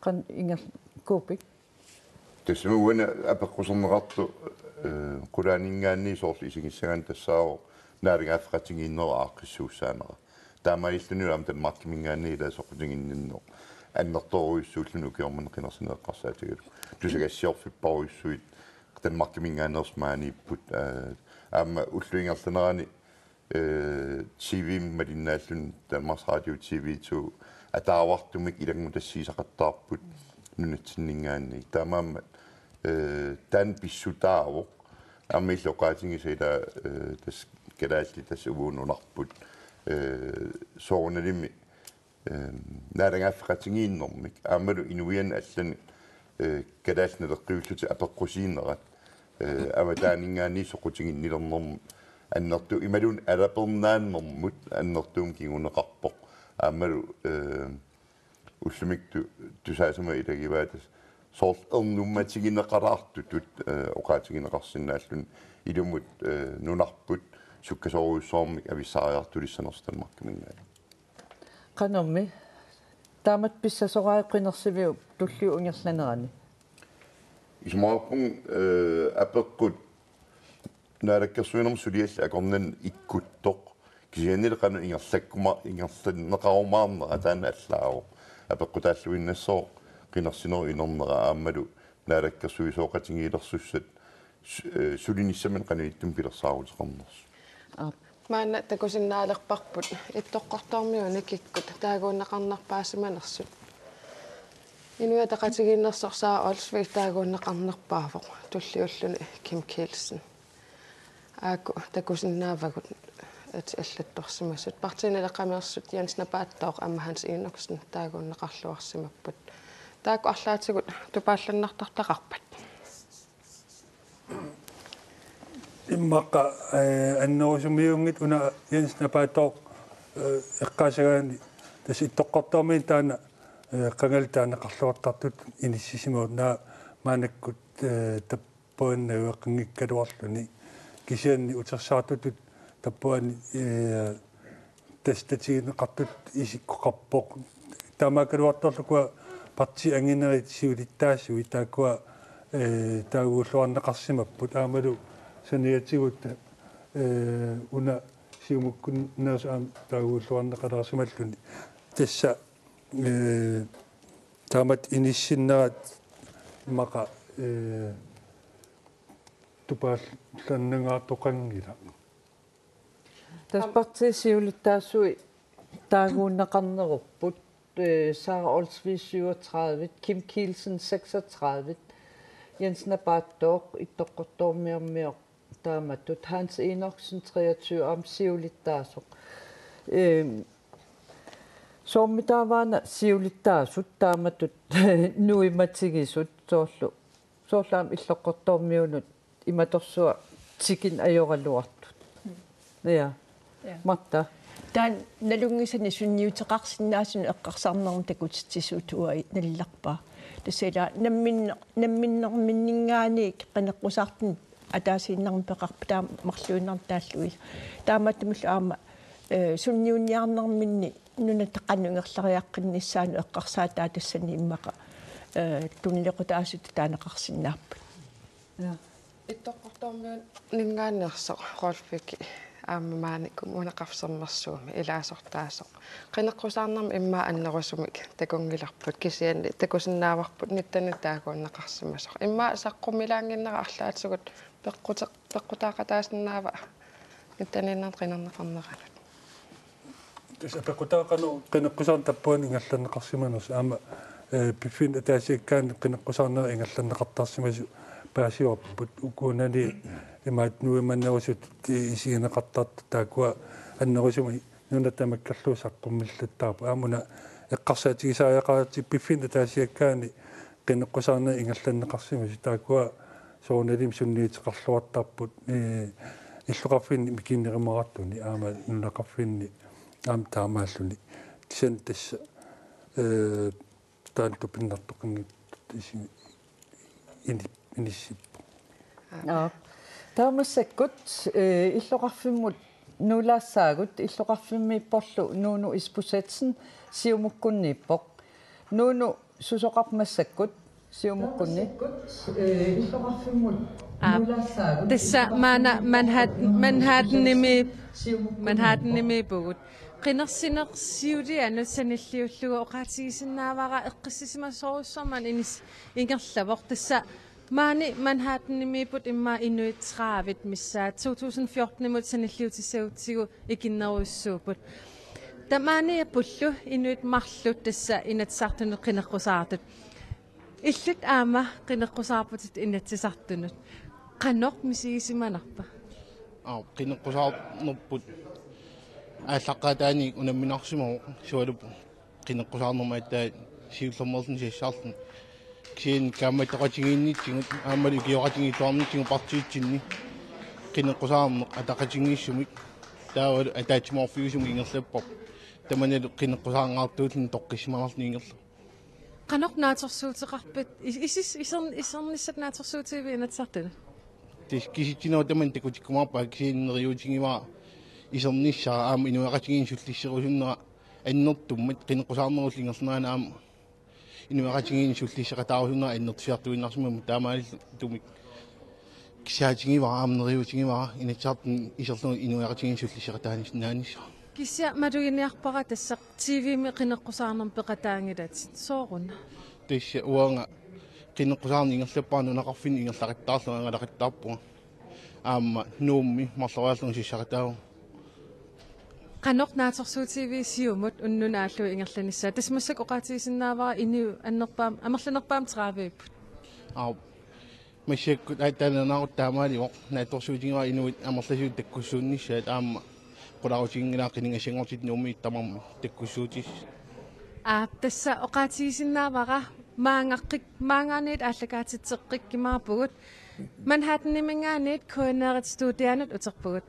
Qanoq inger-, Kuupik? Tassami uani apeqquserneqartoq, eh, qulaaninngaanniit soorlu isigissagaanni tassaavoq naalagaaffeqatigiinnerup aaqqissuussaanera. Taamaalillunilu aamma Danmarkiminngaanniit ilaa soqutiginninneq annertoorujussuulluni ukioq manna qinersineq eqqarsaatigalugu. Tusagassiorfipparujussuit Danmarkiminngaanneersut maaniipput, eh, aamma ullup ingerlanerani, eh, T V-mi malinnaalluni Danmarks Radio T V to ataavartumik ilanngutassiisaqattaarput nunatsinninngaanniit. Taamaammat, eh, taanna pissutaavoq. Aamma illit oqaatigisat ilaa, eh, tassa kalaallit tassa uagut nunarput, eh, soorunalimi, eh, naalagaaffeqatigiinnermik aammalu inuiannit allanit, eh, Kalaallit Naleqqiullutik apeqqusiinerat, eh, avataaninngaanniit soqutiginnilernermut annertuumik imaluunniit alapernaannermut annertuumik kinguneqarpoq. Aammalu, eh, ullumikkut tu-, tusaasimavoq ilagivaat tassa soorlu ernummatigineqalaartutut, eh, oqaatigineqarsinnaalluni ilumut, eh, nunarput sukkasoorujussuarmik avissaariartulissanersoq Danmarkiminngaanniit. Qanormi? Taamatut pissasoraai qinersiviup tulliup ingerlanerani. Isumaqarpunga, eh, apeqqut naalakkersuinermi suliallit akornanni ikkuttoq. Kisiannili qanoq ingerlakkuma-, ingerlanneqarumaarnera taanna allaavoq. Apeqqutaalluinnassaaq qinersinerup inernera aammalu naalakkersuisooqatigiilersussat su-, eh, sulinissaminnik qanoq ittumik pilersaaruteqarnersut. Aap. Maanna takusinnaalerparput Ittoqqortoormiunik kikkut taaguunneqarnerpaasimanersut. Inuit Ataqatigiinnersorsaa Olsvig taaguunneqarnerpaavoq tulliulluni Kim Kielsen. Aaku takusinnaavagut atit allattorsimasut. Partii Naleqqameersut Jens Napaattooq aamma Hans Enoksen taaguunneqarluarsimapput. Taakku arlaatigut tupaallannartortaqarpat. Immaqa, eh, annerusumiunngitsoq una Jens Napaattooq, eh, eqqaasagaanni tassa Ittoqqortoormiit taanna, eh, qangali taaneqarluartartutut inissisimavoq, naak maannakkut, eh, tappuaannaq najugaqanngikkaluarluni. Kisianni utersaartutut tappuaani, eh, tassa tatigineqartutut isikkoqarpoq. Taamaakkaluartorlu ukua partiit anginerit siulittaasuat taakkua, eh, taaguulluarneqarsimapput aammalu saniatigut, eh, una Siumukkunnerusut aamma taaguulluarneqalaarsimalluni. Tassa, eh, taamatut inissinnerat immaqa, eh, tupaallannangaartoqanngilaq. Tassa partiit siulittaasui taaguunneqarnerupput, eh, Sara Olsvig syvogtredive, Kim Kielsen seksogtredive, Jens Napaattooq Ittoqqortoormiormioq taamatut, Hans Enoksen treogtyve, aamma siulittaasoq. Ehm, soormitaava una siulittaasut taamatut nuimatigisut soorlu, soorlu aamma Illoqqortoormiunut imatorsuaq tikinneq ajoraluartut. Ja. Ja. Martha. Taanna nalunngisani sunniuteqarsinnaasunut eqqarsarnermut takutitsisuutuai nallarpaa. Tassa ila namminne-, namminnerminninngaanniit qineqqusaartunik ataasiinnarmik peqarput taama marluinnartut taallugit. Taamaattumillu aamma, eh, sunniunniarnerminni nunatta qanoq ingerlariaqqinnissaanut eqqarsaataa tassani immaqa, eh, tunilequtaasutut taaneqarsinnaapput. Ja. Ittoqqortoormiunninngaanneersoq Rolfik aamma maani Kommuneqarfik Sermersuumi ilaasortaasoq. Qineqqusaarnermi immaqa annerusumik takunngilarput kisianni takusinnaavarput nittanut taaguunneqarsimasoq. Immaqa saqqummilaannginnera arlaatigut peqquteq-, peqqutaaqataasinnaava nittaniinnarnik qinerneqarneranut. Tassa peqqutaaqaaq qanoq qineqqusaarneq tappavani ingerlanneqarsimanersoq aamma, eh, piffinni ataasiakkaani qineqqusaarneq ingerlanneqartarsimasoq paasivarput ukuunani imaattuumannerusut isigineqartartut taakkua annerusumik nuna tamakkerlugu saqqummillattaarput. Aamma una eqqarsaatigisariaqaratik piffinni ataasiakkaani qineqqusaarneq ingerlanneqarsimasoq taakkua soorunalimi sunniuteqarluartarput, eh, illoqarfinni mikinnerimaratuni aamma nunaqarfinni aamma taamaalluni. Kisianni tassa, eh, taanna tupinnartoqanngitsoq isi-, ini-, inissippoq. Aap. Taava massakkut, eh, illoqarfimmut nuulaassaagut, illoqarfimmiipporlu Nuunu Isbosethsen Siumukkunniippoq. Nuunu, susoqarpa massakkut Siumukkunni? Massakkut, eh, illoqarfimmut Aap. Nuulaassaagut, tassa illoqarfimmut maana Manhat-, Manhattanimi, Siumukkunniippoq. Manhattanimiippugut. Qinersineq siulianut sanilliullugu oqaatigisinnaavara eqqissisimasorujussuarmik inis-, ingerlavoq. Tassa maani Manhattanimiipput immaqa inuit tredive missaat to tusind fjortenimut sanilliutissagutsigu ikinnerujussuupput. Tamaaniappullu inuit marluk tassa Inatsisartunut qineqqusaartut. Illit aamma qineqqusaarputit Inatsisartunut. Qanoq misigisimanarpa? Aa, qineqqusaarnerput aallaqqaataaniit unamminarsimavoq sualup qineqqusaarnermut aatsaat siullermeerluni sassarluni. Kisianni kaammattoqatigiinnitsigut aammalu ikioqatigiilluarnitsigut partiitsinni qineqqusaarneq ataqatigiissumik taavalu ataatsimoorfiusumik ingerlapparput. Tamanalu qineqqusaarngaartuulluni toqqissimanerluni ingerlavoq. Qanoq naatsorsuuteqarpit? Is-, isis-, isern-, isernissat naatsorsuutigiviuk Inatsisartunut? Tis-, kisitsinera tamanna takutikkumaarpaa kisianni neriuutigivara isernissara aamma inuiaqatigiinnut sullisserusunnera annertuummat qineqqusaarnerullu ingerlanerani aamma inuiaqatigiinnut sullisseqataarusunnera annertusiartuinnarsimammat taamaalilluni kisiaatigivara aamma neriuutigivara Inatsisartuni iserlugu inuiaqatigiinnut sullisseqataanissinnaanissaa. Kisianni maluginiarpara tassa T V-mi qineqqusaarnermut peqataanngilatit. Sooruna? Tassa uanga qineqqusaarneq ingerlappara nunaqarfinni ingerlaqattaarlunga angalaqattaarpunga. Aamma Nuummi marloriarlunga sassaqataavunga. Qanoq naatsorsuutigiviuk Siumut unnuk naallugu ingerlanissaa? Tassa massakkut oqaatigisinnaavara inuit annerpaam-, amerlanerpaamik tredive-ipput. Aap. Massakkut aatsaat nalunaaqutaq taamaalivoq, naatsorsuutigivara inuit amerlasuut takkussuunnissaat aamma qularutiginngilara qinigassanngortitut Nuummiit tamarmik takkussuutissat. Aap, tassa oqaatigisinnaavara maanngaqqik-, maanngaanniit aallakaatitseqqikkumaarpugut. Manhattaniminngaanniit K N R-ip studianut uterpugut.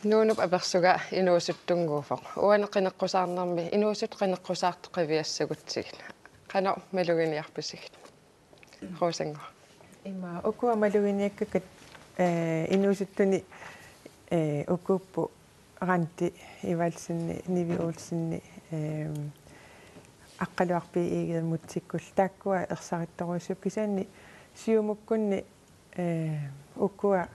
Nuunup apersugaa inuusuttunnguuvoq. Uani qineqqusaarnermi inuusuttut qineqqusaartut qiviassagutsigit. Qanoq maluginiarpisigit? Rosengård. Ima, ukua maluginiakkakka, eh, inuusuttuni, eh, ukuupput Randi Evaldsenip, Nivi Olsenip, eh, Aqqaluaq B E-mut tikkullugu taakkua ersarittorujussuupput kisianni Siumukkunni, eh, ukua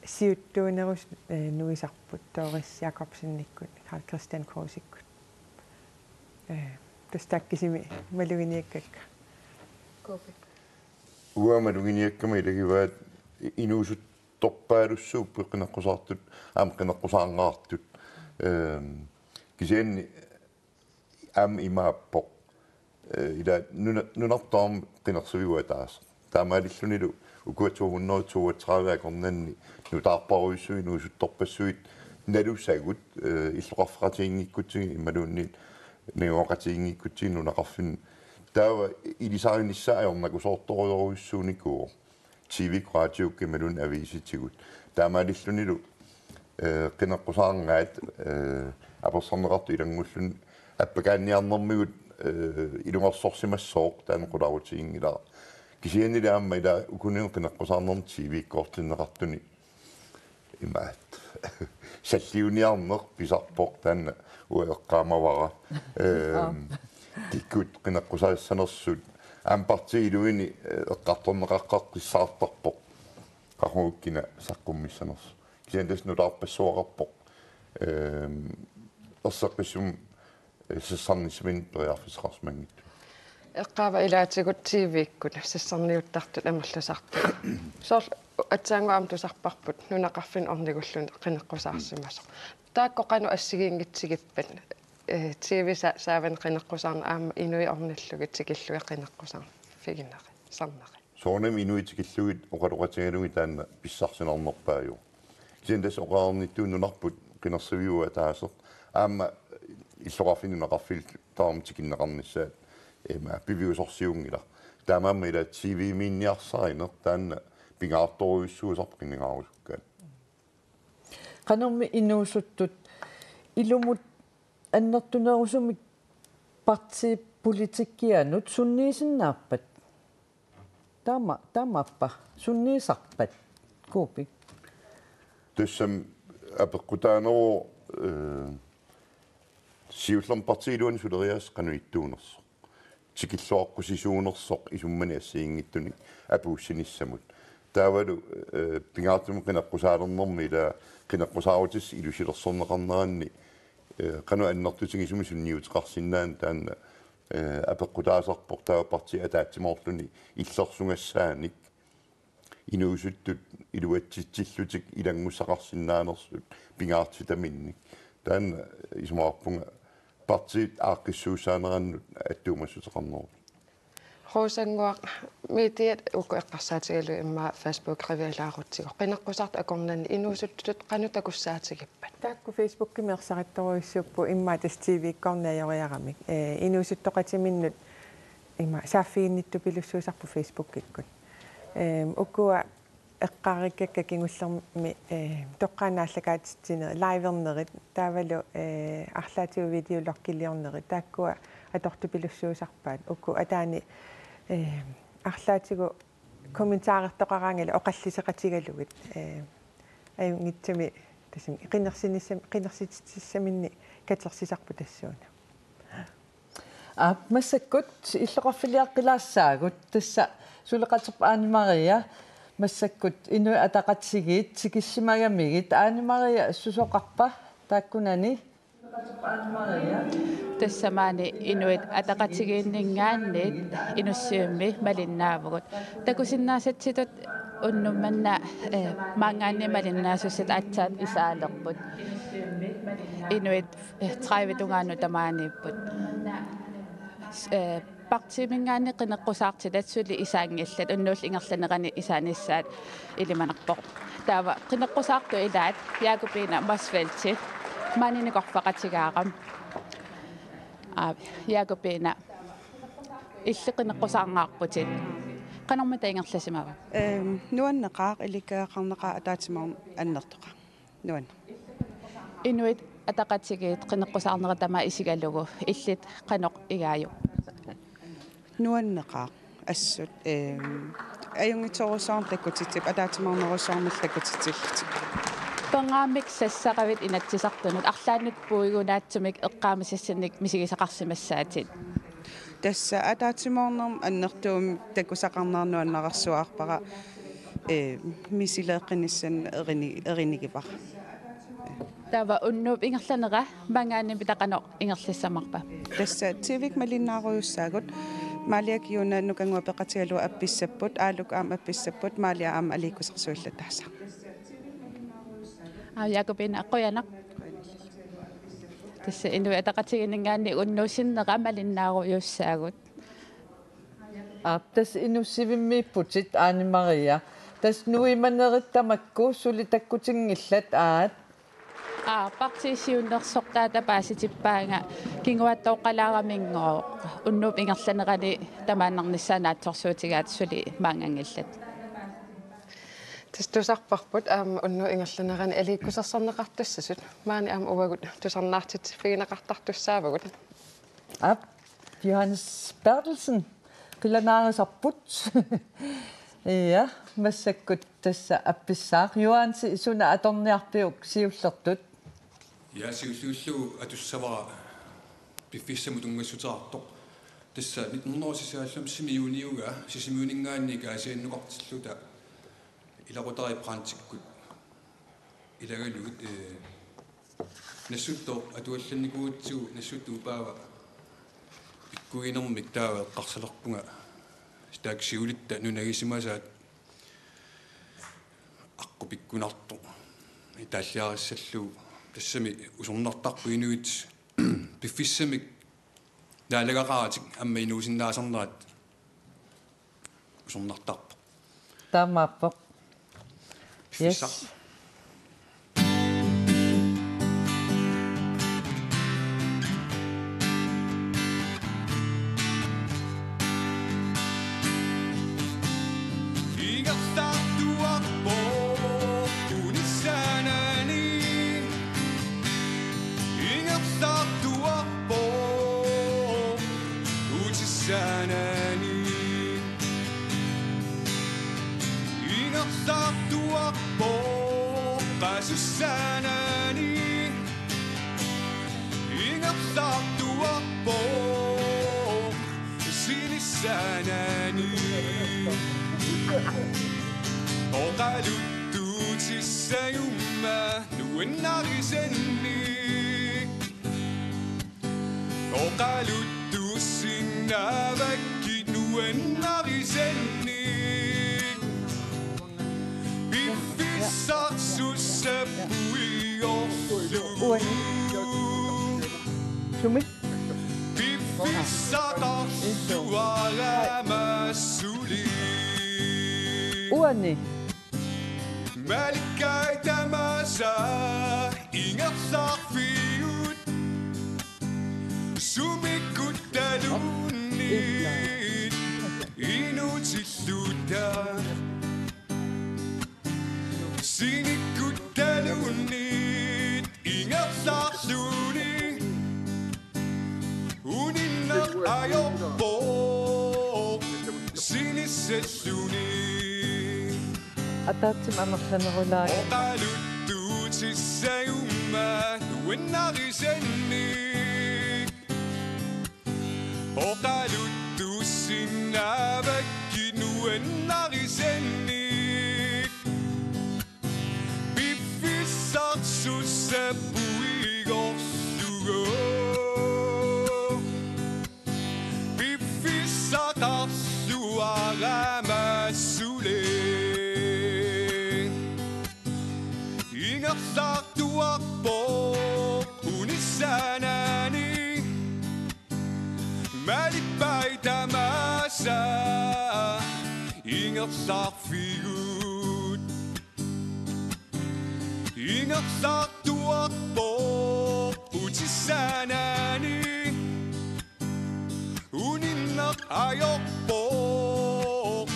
siuttuunerusut, eh, nuisarput Doris Jakobsenikkut, Karl Kristian Kruseikkut. Eh, tassa taakku kisimik maluginiakkakka. Uanga maluginiakkama ilagivaat inuusuttorpaalussuupput qineqqusaartut, aamma qineqqusaarngaartut. Ehm, kisianni aamma imaappoq. Eh, ila nuna-, nunarput aamma qinersiviup ataaseq. Taamaalillunilu ukua to hundrede toogtredive akornanni nutaarparujussuit inuusuttorpassuit nalusagut, eh, illoqarfeqatigiinngikkutsigit imaluunniit najugaqatigiinngikkutsigit nunaqarfinni. Taava ilisarinissaa ajornakusoortorujorujussuunikuuvoq. T V-kkut, radiokkut imaluunniit aviisitigut. Taamaalillunilu Eh, qineqqusaarngaat, eh, apersorneqartut ilanngulluni appakaanniarnermigut, eh, ilungersorsimassooq taanna qularutsiginngilara. Kisiannili aamma ila ukuninnga qineqqusaarnerni T V-kkoortinneqartuni imaat. Salliuniarneq pisarpoq taanna uanga eqqaamavara. Ehm, kikkut qineqqusaassanersut aamma partiit iluini, eh, eqqartorneqaqqaqqissaartarpoq. Qaqugukkina saqqummissanersut. Kisianni tassa nutaarpassuaqarpoq. Ehm, erseqqissumik, eh, sassarnissaminnik periarfissaqarsimanngitsoq. Eqqaava ilaatigut T V-kkut sassarniuttartut amerlasartut. Soorlu aatsaannguaq aamma tusarparput nunaqarfinni ornigulluni qineqqusaarsimasoq. Taakku qanoq assigiinngitsigippat, eh, T V sa-, saavani qineqqusaarneq aamma inuit ornillugit tikillugit qineqqusaarfigineri, sarneri. Soorunami inuit tikillugit oqaloqatigalugit taanna pissarsinarnerpaajuvoq. Kisianni tassa oqarnittut nunarput qinersiviuvoq ataaseq. Aamma illoqarfinni nunaqarfillu tamarmik tikinneqarnissaat ima piviusorsiunngilaq. Taamaammat ila T V-miinniarsarineq taanna pingaartorujussuusarpoq qinigaarusukkut. Qanormi inuusuttut ilumut annertunerusumik partiit politikkianut sunniisinnaappat? Taama, taamaappa. Sunniisarpat? Kuupi. Tassami apeqqutaaneruvoq, eh, siullermik partiit iluanni suleriaaseq qanoq ittuunersoq. Tikilluaqqusisuunersoq isummani assigiinngitsunik apuussinissamut. Taavalu, eh, pingaartumik qineqqusaalernermi ila qineqqusaarutissat ilusilersorneqarneranni, eh, qanoq annertutigisumik sunniuteqarsinnaanera taanna, eh, apeqqutaasarpoq taava partiit ataatsimoorluni illersugassaanik. Inuusuttut iluatsitsillutik ilanngussaqarsinnaanersut pingaartitaminnik. Taanna isumaqarpunga partiit aaqqissuussaanerannut attuumassuteqarneruvoq. Rosannguaq, mediat uku eqqarsaatigalugit immaqa Facebook qivialaarutsigu. Qineqqusaartut akornanni inuusuttut qanoq takussaatigippata? Taakku Facebookimi ersarittorujussuupput immaqa tassa T V-kkoorneq ajoriaramik. Eh, inuusuttoqatiminnut ima saaffiginnittupilussuusarput Facebookikkut. Ehm, ukua eqqaarikkakka kingullermi, eh, toqqaannaq aallakaatitsinerit, livernerit, taavalu, eh, arlaatigut videologgiliornerit, taakkua atortupilussuusarpaat. Uku ataani, eh, arlaatigut kommentarertoqaraangalu oqalliseqatigalugit, eh, ajunngitsumik tassami qinersinissam-, qinersititsissaminnik katersisarput tassuuna. Aap, massakkut illoqarfiliaqqilaassaagut, tassa suleqaterput Aani Maria, massakkut Inuit Ataqatigiit tikissimagamigit. Aani Maria, susoqarpa taakkunani? Tassa maani Inuit Ataqatigiinninngaanniit Inussivimmi malinnaavugut. Takusinnaasatsitut unnuk manna, eh, maanngaanniit malinnaasussaat aatsaat isaalerput. Inuit, eh, tredive tungaanut tamaaniipput. S-, eh, partiiminngaanniit qineqqusaartitat suli isaanngillat, unnuullu ingerlanerani isaanissaat ilimanarpoq. Taava qineqqusaartut ilaat Jakobine Motzfeldt maani nikorfaqatigaara. Aa, Jakobine, illit qineqqusaarngaarputit. Qanormita ingerlasimava? Ehm, nuanneqaaq, ilikkagaqarneqaaq, ataatsimoorneq annertoqaaq. Nuanneq. Inuit Ataqatigiit qineqqusaarnera tamaat isigalugu illit qanoq igaajuk? Nuanneqaaq assut, ehm, ajunngitsorujussuarmik takutitsipput, ataatsimoornerujussuarmillu takutitsillutik. Pernaamik sassaqavit Inatsisartunut, arlaannut puigunaatsumik eqqaamasassinnik misigisaqarsimassaatit? Tassa ataatsimoornermut annertuumik takusaqarnera nuannaarsuarpara, eh, misileeqqinissamut erini-, erinigivara. Taava unnuup ingerlanera maanngaanniit qanoq ingerlassavarput? Tassa T V-kkut malinnaarujussaagut, Maaliak Juuna Nukannguaq peqatigalugu appissapput, Aaluk aamma appissapput, Maalia aamma aliikkusersuillataassaaq. Aa, Jakobine, qujanaq. Tassa Inuit Ataqatigiinninngaanniit unnuup sinnera malinnaarujussuussaagut. Aap, tassa Inussivimmiipputit, Aani Maria. Tassa nuimanerit tamakku suli takkutinngillat, aat? Aa, partiit siunnersortaata paasitippaanga kinguaattooqqalaaraminngooq, unnuup ingerlanerani tamaannarnissaa naatsorsuutigaat suli maannganngillat. Tassa tusarparput aamma unnuup ingerlanerani aliikkusersorneqartussasut. Maani aamma uagut tusarnaartitsiffigineqartartussaavugut. Aap, Johannes Berthelsen, qilanaarisarput. Ja, massakkut tassa appissaaq. Johansi, suna atorniarpiuk siullertut? Ja, siulliullugu atussavara piffissamut tunngassuteqartoq. Tassa nitten hundrede og seksoghalvfems-imi juuniugaa Sisimiuninngaanniit Aasiannukartilluta ilaqutariit Brandtikkut ilagalugit, eh, Nassuttooq atuallannikuugatsigu Nassuttooq Upaava pikkuinermik taava eqqarsalerpunga taakku siulitta nunagisimasaat aqqut pikkunartoq itaalliarissallugu, tassami usornartarpoq inuit piffissamik naalagaqaratik aamma inuusinnaasarnerat usornartarpoq. Taamaappoq. Piffissaq. Yes. Ingerlaartuarpoq unissanani. Ingerlaartuarpoq utissanani. Ingerlaartuarpoq qasussanani. Ingerlaartuarpoq sinissanani. Oqaluttuutissagumma nuannarisannik. Oqaluttuussinnaavakkit nuannarisannik. Piffissaq sussappoq igorlugu. Sumik? Piffissaqarluarama suli. Uani. Malikkai tamaasa ingerlaarfigut. Sumikkut taluunniit inuutilluta. Sinikkut taluunniit ingerlaarluni. Uninneq ajorpoq sinissalluni. Ataatsimik amerlanerulaarpoq. Oqaluttuutissagumma nuannarisannik. Oqaluttuussinnaavakkit nuannarisannik. Piffissaq sussappoq igorlugu. Piffissaqarluarama suli. Ingerlaartuarpoq unissanani. Malippai tamaasa ingerlaarfigut. Ingerlaartuarpoq utissanani. Uninneq ajorpoq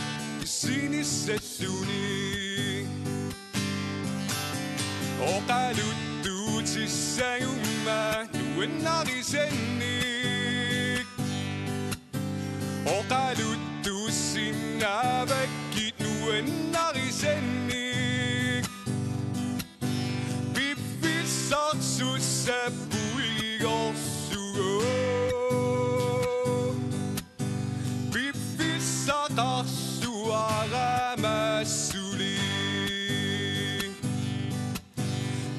sinissalluni. Oqaluttuutissagumma nuannarisannik. Oqaluttuussinnaavakkit nuannarisannik. Piffissaq sussappoq igorlugu. Piffissaqarluarama suli.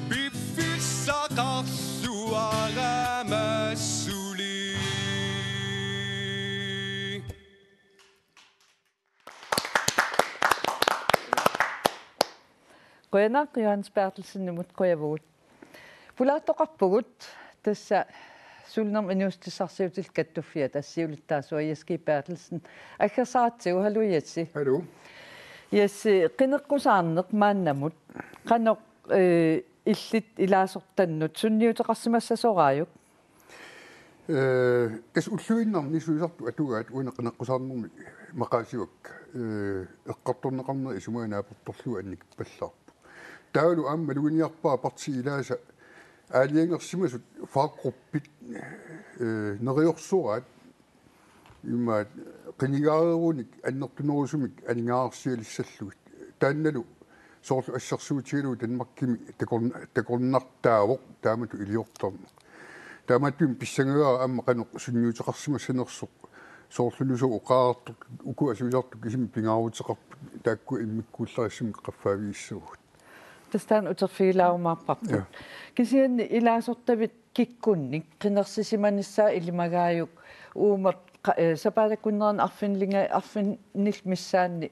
Piffissaqarluarama suli. Qujanaq Johannes Berthelsenimut, qujavugut. Pulaartoqarpugut tassa sulinermut inuussutissarsiutillit kattuffiata siulittaasua Jess G. Berthelsen aggersaratsigu. Haluu Jess. Haluu. Jess, qineqqusaarneq maannamut qanoq, eh, illit ilaasortannut sunniuteqarsimassasoraajuk? Eh, tassa ulluinnarni sulisartut atugaat uani qineqqusaarnermi maqaasivakka, eh, eqqartorneqarneri isumaga naapertorlugu annikippallaarput. Taavalu aamma maluginiarpara partiit ilaasa aalajangersimasut faggruppit, eh, neriorsoraat imaat qinigaareerunik annertunerusumik aningaasarsialissallugit. Taannalu soorlu assersuutigalugu Danmarkimi takorn-, takornartaavoq taamatut iliortarneq. Taamaattumik pissangavara aamma qanoq sunniuteqarsimassanersoq, soorlulusooq oqartoq uku asuisartut kisimik pingaaruteqarput, taakku immikkuullarissamik qaffaavigissavagut. Tassa taanna uterfigilaarumaarparput. Ja. Kisianni ilaasortavit kikkunnik qinersisimanissaa ilimagaajuk uuma qa-, eh, sapaatip akunneranut arfinillinga-, arfinillit missaanni,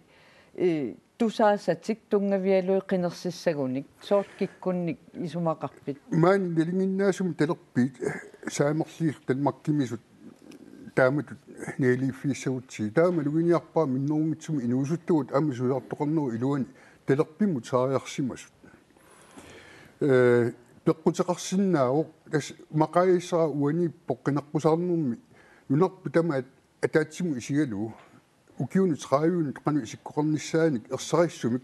eh, tusaasatik tunngavigalugit qinersissagunik, soorlu kikkunnik isumaqarpit? Maani nalinginnaasumik talerpiit, eh, saamerliillu Danmarkimisut taamatut naligiiffigissagutsigit. Taava maluginiarpara minnerunngitsumik inuusuttagut aamma sulisartoqarnerup iluani talerpimmut saariarsimasut. Eh, peqquteqarsinnaavoq, tassa maqaasissara uaniippoq qineqqusaarnermi nunarput tamaat ataatsimut isigalugu ukiuni tredive qanoq isikkoqarnissaanik ersarissumik,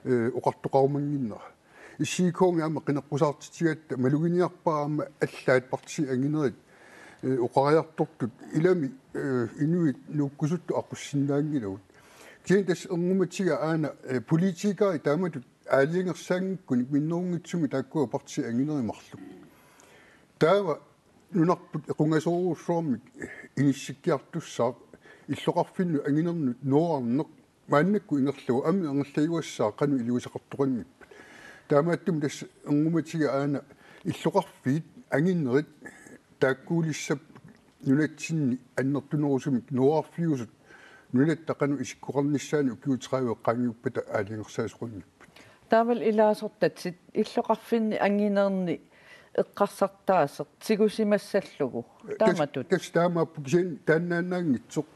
eh, oqartoqarumannginnera. Issiikkoorngi aamma qineqqusaartitsigatta maluginiarpara aamma allaat partiit anginerit, eh, oqariartortut ilami, eh, inuit nuukkusuttut aqussinnaanngilagut. Kisianni tassa ernummatiga aana, eh, politikerit taamatut aalajangersaanngikkunik minnerunngitsumik taakkua partiit anginerit marluk. Taava nunarput equngasoorujussuarmik inissikkiartussaaq illoqarfinnut anginernut nuarneq maannakkut ingerlavoq, aamma ingerlajuassaaq qanoq iliuuseqartoqanngippat. Taamaattumik tassa ernummatiga aana illoqarfiit anginerit taakkuulissapput nunatsinni annertunerusumik nuarfiusut nunatta qanoq isikkoqarnissaannik ukiut tredive qaangiuppata aalajangersaasoqanngippat. Taavalu ilaasortatit illoqarfinni anginerni eqqarsartaaseq tigusimassallugu. Tas-, taamatut. Tassa taamaappoq, kisianni taannaannaanngitsoq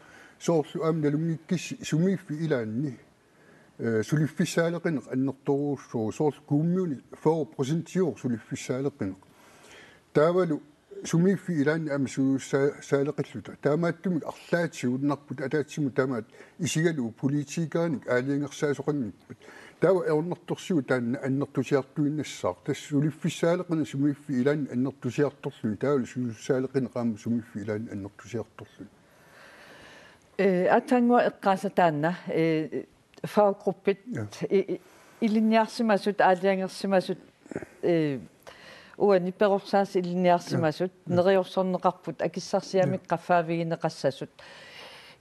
soorlu aamma nalunngikkissi sumiiffik ilaanni, eh, suliffissaaleqineq annertoorujussuuvoq, soorlu kommuni fyrre procentiuvoq suliffissaaleqineq. Taavalu sumiiffik ilaanni aamma suliffissaaleqilluta. Taamaattumik arlaatigut nunarput ataatsimut tamaat isigalugu politikerinik aalajangersaasoqanngippat. Taava ajornartorsiut taanna annertusiartuinnassaaq. Tassa suliffissaaleqineq sumiiffik ilaanni annertusiartorluni, taavalu suliffissaaleqineq aamma sumiiffik ilaanni annertusiartorluni. Eh, aatsaannguaq eqqaasat taanna, eh, faggruppit, ja, i-, i-, ilinniarsimasut, aalajangersimasut, eh, uani perorsaasut ilinniarsimasut, ja, ja, neriorsorneqarput, akissarsiamik, ja, qaffaavigineqassasut.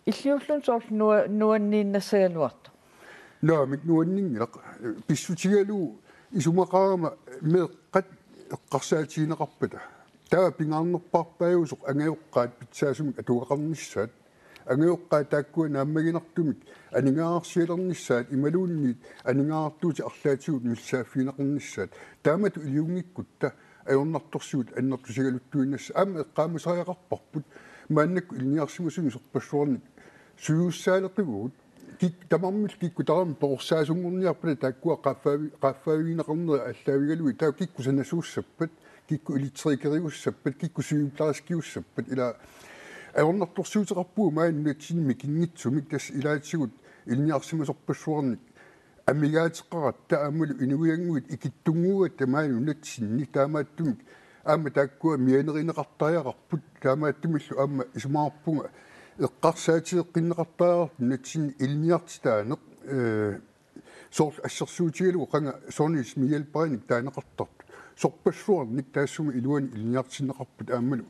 Illiulluni soorlu nua-, nuanniinnassagaluartoq? Naamik, nuanninngilaq. Pissutigalugu isumaqarama meeqqat eqqarsaatigineqarpata. Taava pingaarnerpaarpaajusoq angajoqqaat pitsaasumik atugaqarnissaat. Angajoqqaat taakkua naammaginartumik aningaasarsialernissaat imaluunniit aningaasartuutit arlaatigut misissaaffigineqarnissaat. Taamatut iliunngikkutta ajornartorsiut annertusigaluttuinnassaat. Aamma eqqaamasariaqarparput maannakkut ilinniarsimasunik sorpassuarnik suliffissaaleqivugut. Kik-, tamarmik kikkut tamarmik perorsaasunngorniarpata taakkua qaaffaavi-, qaaffaavigineqarneri aallaavigalugit, taava kikkut sanasuussappat, kikkut elektrikeriussappat, kikkut sygeplejerskiussappat, ila ajornartorsiuteqarpugut maani nunatsinni mikinngitsumik, tassa ilaatigut ilinniarsimasorpassuarnik amigaateqaratta aammalu inuiannguit ikittunnguugatta maani nunatsinni, taamaattumik aamma taakkua mianerineqartariaqarput, taamaattumillu aamma isumaqarpunga eqqarsaatigeqqinneqartariaqartoq nunatsinni ilinniartitaaneq, eh, soorlu assersuutigalugu qanga sundhedsmedhjælperinik taaneqartartut. Sorpassuarnik taassuma iluani ilinniartinneqarput aammalu,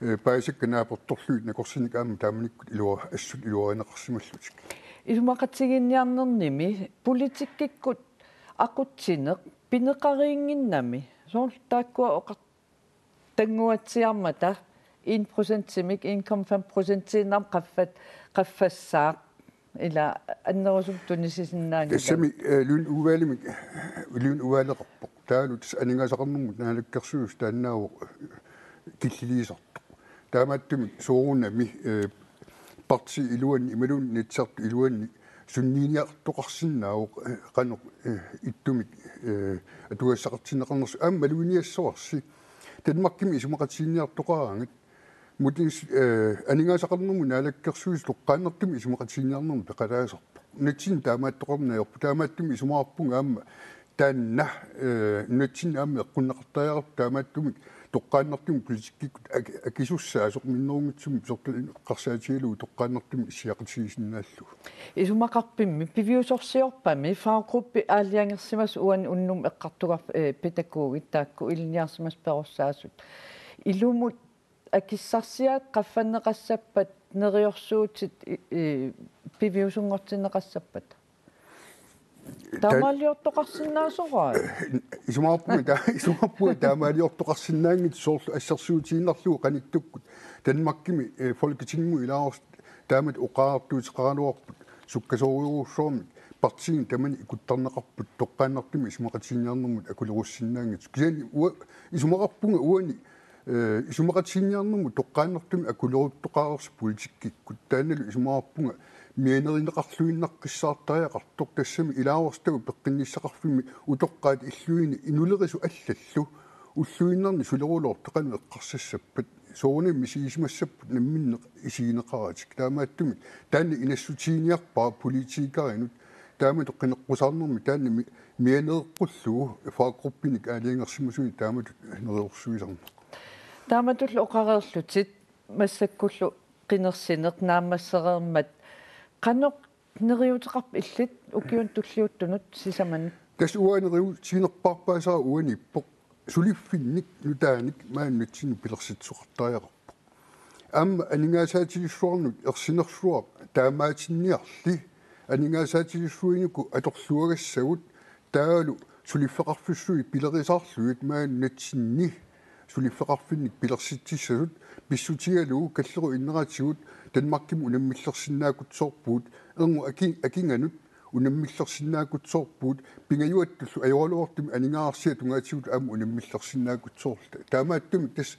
eh, paasisakka naapertorlugit nakorsanik aamma taamanikkut ilua-, assut iluarineqarsimallutik. Isumaqatigiinniarnernimi politikkikkut aqutsineq pineqariinnginnami. Soorlu taakkua oqar-, tannguatsiarmata en procentimik, en komma fem procentiinnarmik qaffat-, qaffassaaq, ila annerusumik tunisisinnaanngilaq. Tassami, eh, Lund Udvalgimik, Lund Udvalgeqarpoq. Taavalu tassa aningaasaqarnermut naalakkersuisut taannaavoq, eh, killiliisartoq. Taamaattumik soorunami, eh, partiit iluanni imaluunniit Inatsisartut iluanni sunniiniartoqarsinnaavoq, eh, qanoq, eh, ittumik, eh, atugassaqartinneqarnersoq. Aamma maluginiassavarsi Danmarkimi isumaqatigiinniartoqaraangat Mutin, eh, aningaasaqarnermut naalakkersuisoq toqqaannartumik isumaqatigiinniarnermut peqalaasarpoq. Nunatsinni taamaattoqarneq ajorpoq, taamaattumik isumaqarpunga aamma taanna, eh, nunatsinni aamma eqqunneqartariaqarpoq, taamaattumik toqqaannartumik politikkikkut ak-, akisussaasoq, minnerunngitsumik soorlu eqqarsaatigalugu toqqaannartumik issiaqatigisinnaallugu. Isumaqarpimmi piviusorsiorpami faggruppi aalajangersimasoq, uani unnuk eqqartugarput, eh, pædagogit taakku ilinniarsimasut perorsaasut. Ilumut akissarsiaat qaffanneqassappat, neriorsuutit, i-, i-, piviusunngortinneqassappat? Taamaaliortoqarsinnaasoraa? Isumaqarpunga ta-, isumaqarpunga taamaaliortoqarsinnaanngitsoq, soorlu assersuutigiinnarlugu qanittukkut Danmarkimi, eh, Folketingimut ilaasortat taamatut oqariartuuteqaraluarput sukkasoorujussuarmik partiini tamani ikuttarneqarput toqqaannartumik isumaqatigiinniarnermut akulerussinnaanngitsoq. Kisianni ua-, isumaqarpunga uani, eh, isumaqatigiinniarnermut toqqaannartumik akuleruttoqareersoq politikkikkut. Taannalu isumaqarpunga mianerineqarluinnaqqissaartariaqartoq, tassami ilaasortap peqqinnissaqarfimmi utoqqaat illuini inulerisut allallu ulluinnarni suleruloortut qanoq eqqarsassappat, soorunami misigisimassapput namminneq isigineqaratik. Taamaattumik taanna inassutiginiarpara politikerinut, taamatut qineqqusaarnermi taanna mi-, mianereqqullugu faggruppinik aalajangersimasunik taamatut neriorsuisarneq. Taamatullu oqareerlutit massakkullu qinersineq naammassereermat, qanoq neriuuteqarpit illit ukiunut tulliuttunut sisamanut? Tassa uanga neriuutiginerpaarpaasara uaniippoq: suliffinnik nutaanik maani nunatsinni pilersitsisoqartariaqarpoq. Aamma aningaasaatigissuarnut ersinersuaq taamaatinniarli aningaasaatigissuinikut atorluagassagut, taavalu suliffeqarfissuit pilerisaarlugit maani nunatsinni suliffeqarfinnik pilersitsissasut, pissutigalugu kallerup inneratigut Danmarkimut unammillersinnaakutsoorpugut, erngup aki-, akinganut unammillersinnaakutsoorpugut, pingajuattullu ajoraluartumik aningaasarsiat tungaatigut aamma unammillersinnaakutsoorluta. Taamaattumik tassa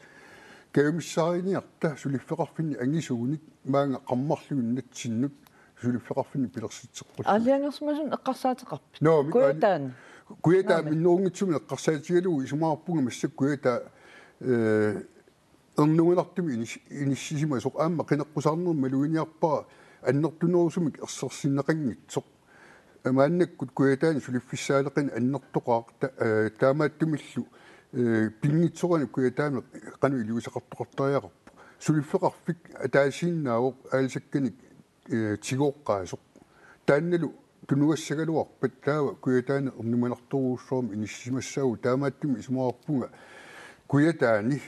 kajumissaariniarta suliffeqarfinnik angisuunik maanga qarmarlugit nunatsinnut suliffeqarfinnik pilersitseqqullugit. Aalajangersimasuni eqqarsaateqarpit? Naamik, Kujataani? Kujataani. Naamik. Minnerunngitsumik eqqarsaatigalugu isumaqarpunga massakkut Kujataa, eh, ernumanartumik inis-, inissisimasoq, aamma qineqqusaarnermi maluginiarpara annertunerusumik ersersinneqanngitsoq. Maannakkut Kujataani suliffissaaleqineq annertoqaaq, ta-, eh, taamaattumillu, eh, pinngitsoorani Kujataani qanoq iliuuseqartoqartariaqarpoq. Suliffeqarfik ataasiinnaavoq aalisakkanik, eh, tigooqqaasoq. Taannalu tunuassagaluarpat taava Kujataani ernumanartorujussuarmik inissisimassaagut, taamaattumik isumaqarpunga Kujataani, eh,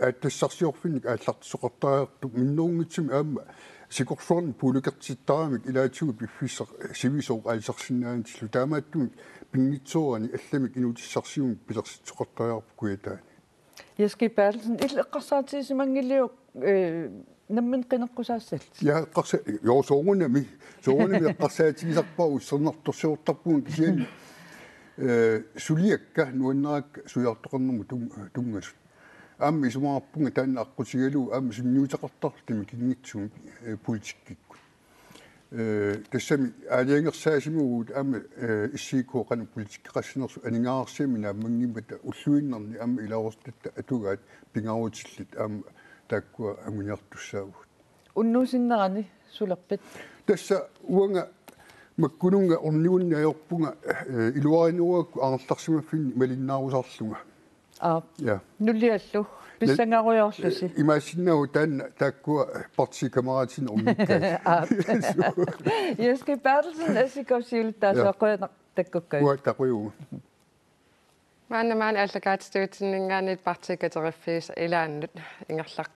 aatsitassarsiorfinnik aallartisoqartariaqartoq, minnerunngitsumik aamma sikorsuarnik puiulikertittaramik ilaatigut piffissaq sivisooq aalisarsinnaanatillu, taamaattumik pinngitsoorani allamik inuutissarsiunik pilersitsisoqartariaqarpoq Kujataani. Jess G. Berthelsen, illit eqqarsaatigisimanngilatit, eh, nammineq qineqqusaassallutit? Ja, eqqarsa-, jo, soorunami. Soorunami eqqarsaatigisarpara, ussernartorsiortarpunga kisianni, eh, suliakka nuannarakka suliartoqarnermut tun-, tunngasut. Aamma isumaqarpunga taanna aqqutigalugu aamma sunniuteqartarluni kinngitsumik, eh, politikkikkut. Eh, tassami aalajangersaasimavugut aamma, eh, S I K qanoq politikkeqassanersoq aningaasarsiamik naammanngimmata ulluinnarni aamma ilaasortatta atugaat pingaarutillit aamma taakkua anguniartussaavugut. Unnuusinnerani sulerpit? Tassa uanga makkununnga ornigunnit ajorpunga, eh, iluarineruakku angerlarsimaffinni malinnaarusaarlunga. Aap. Ja. Nuliallu. Pissangarujoorlusi. Imaassinnaavoq taanna taakkua partikammeratinik ornikkaat. Aap. Jess G. Berthelsen, S I K-p siulittaasuat. Ja. Qujanaq takkukkaangat. Uanga takujuvugut. Maanna maani aallakaatituutinninngaanniit Partii Kateriffiisa ilaannut ingerlaq-,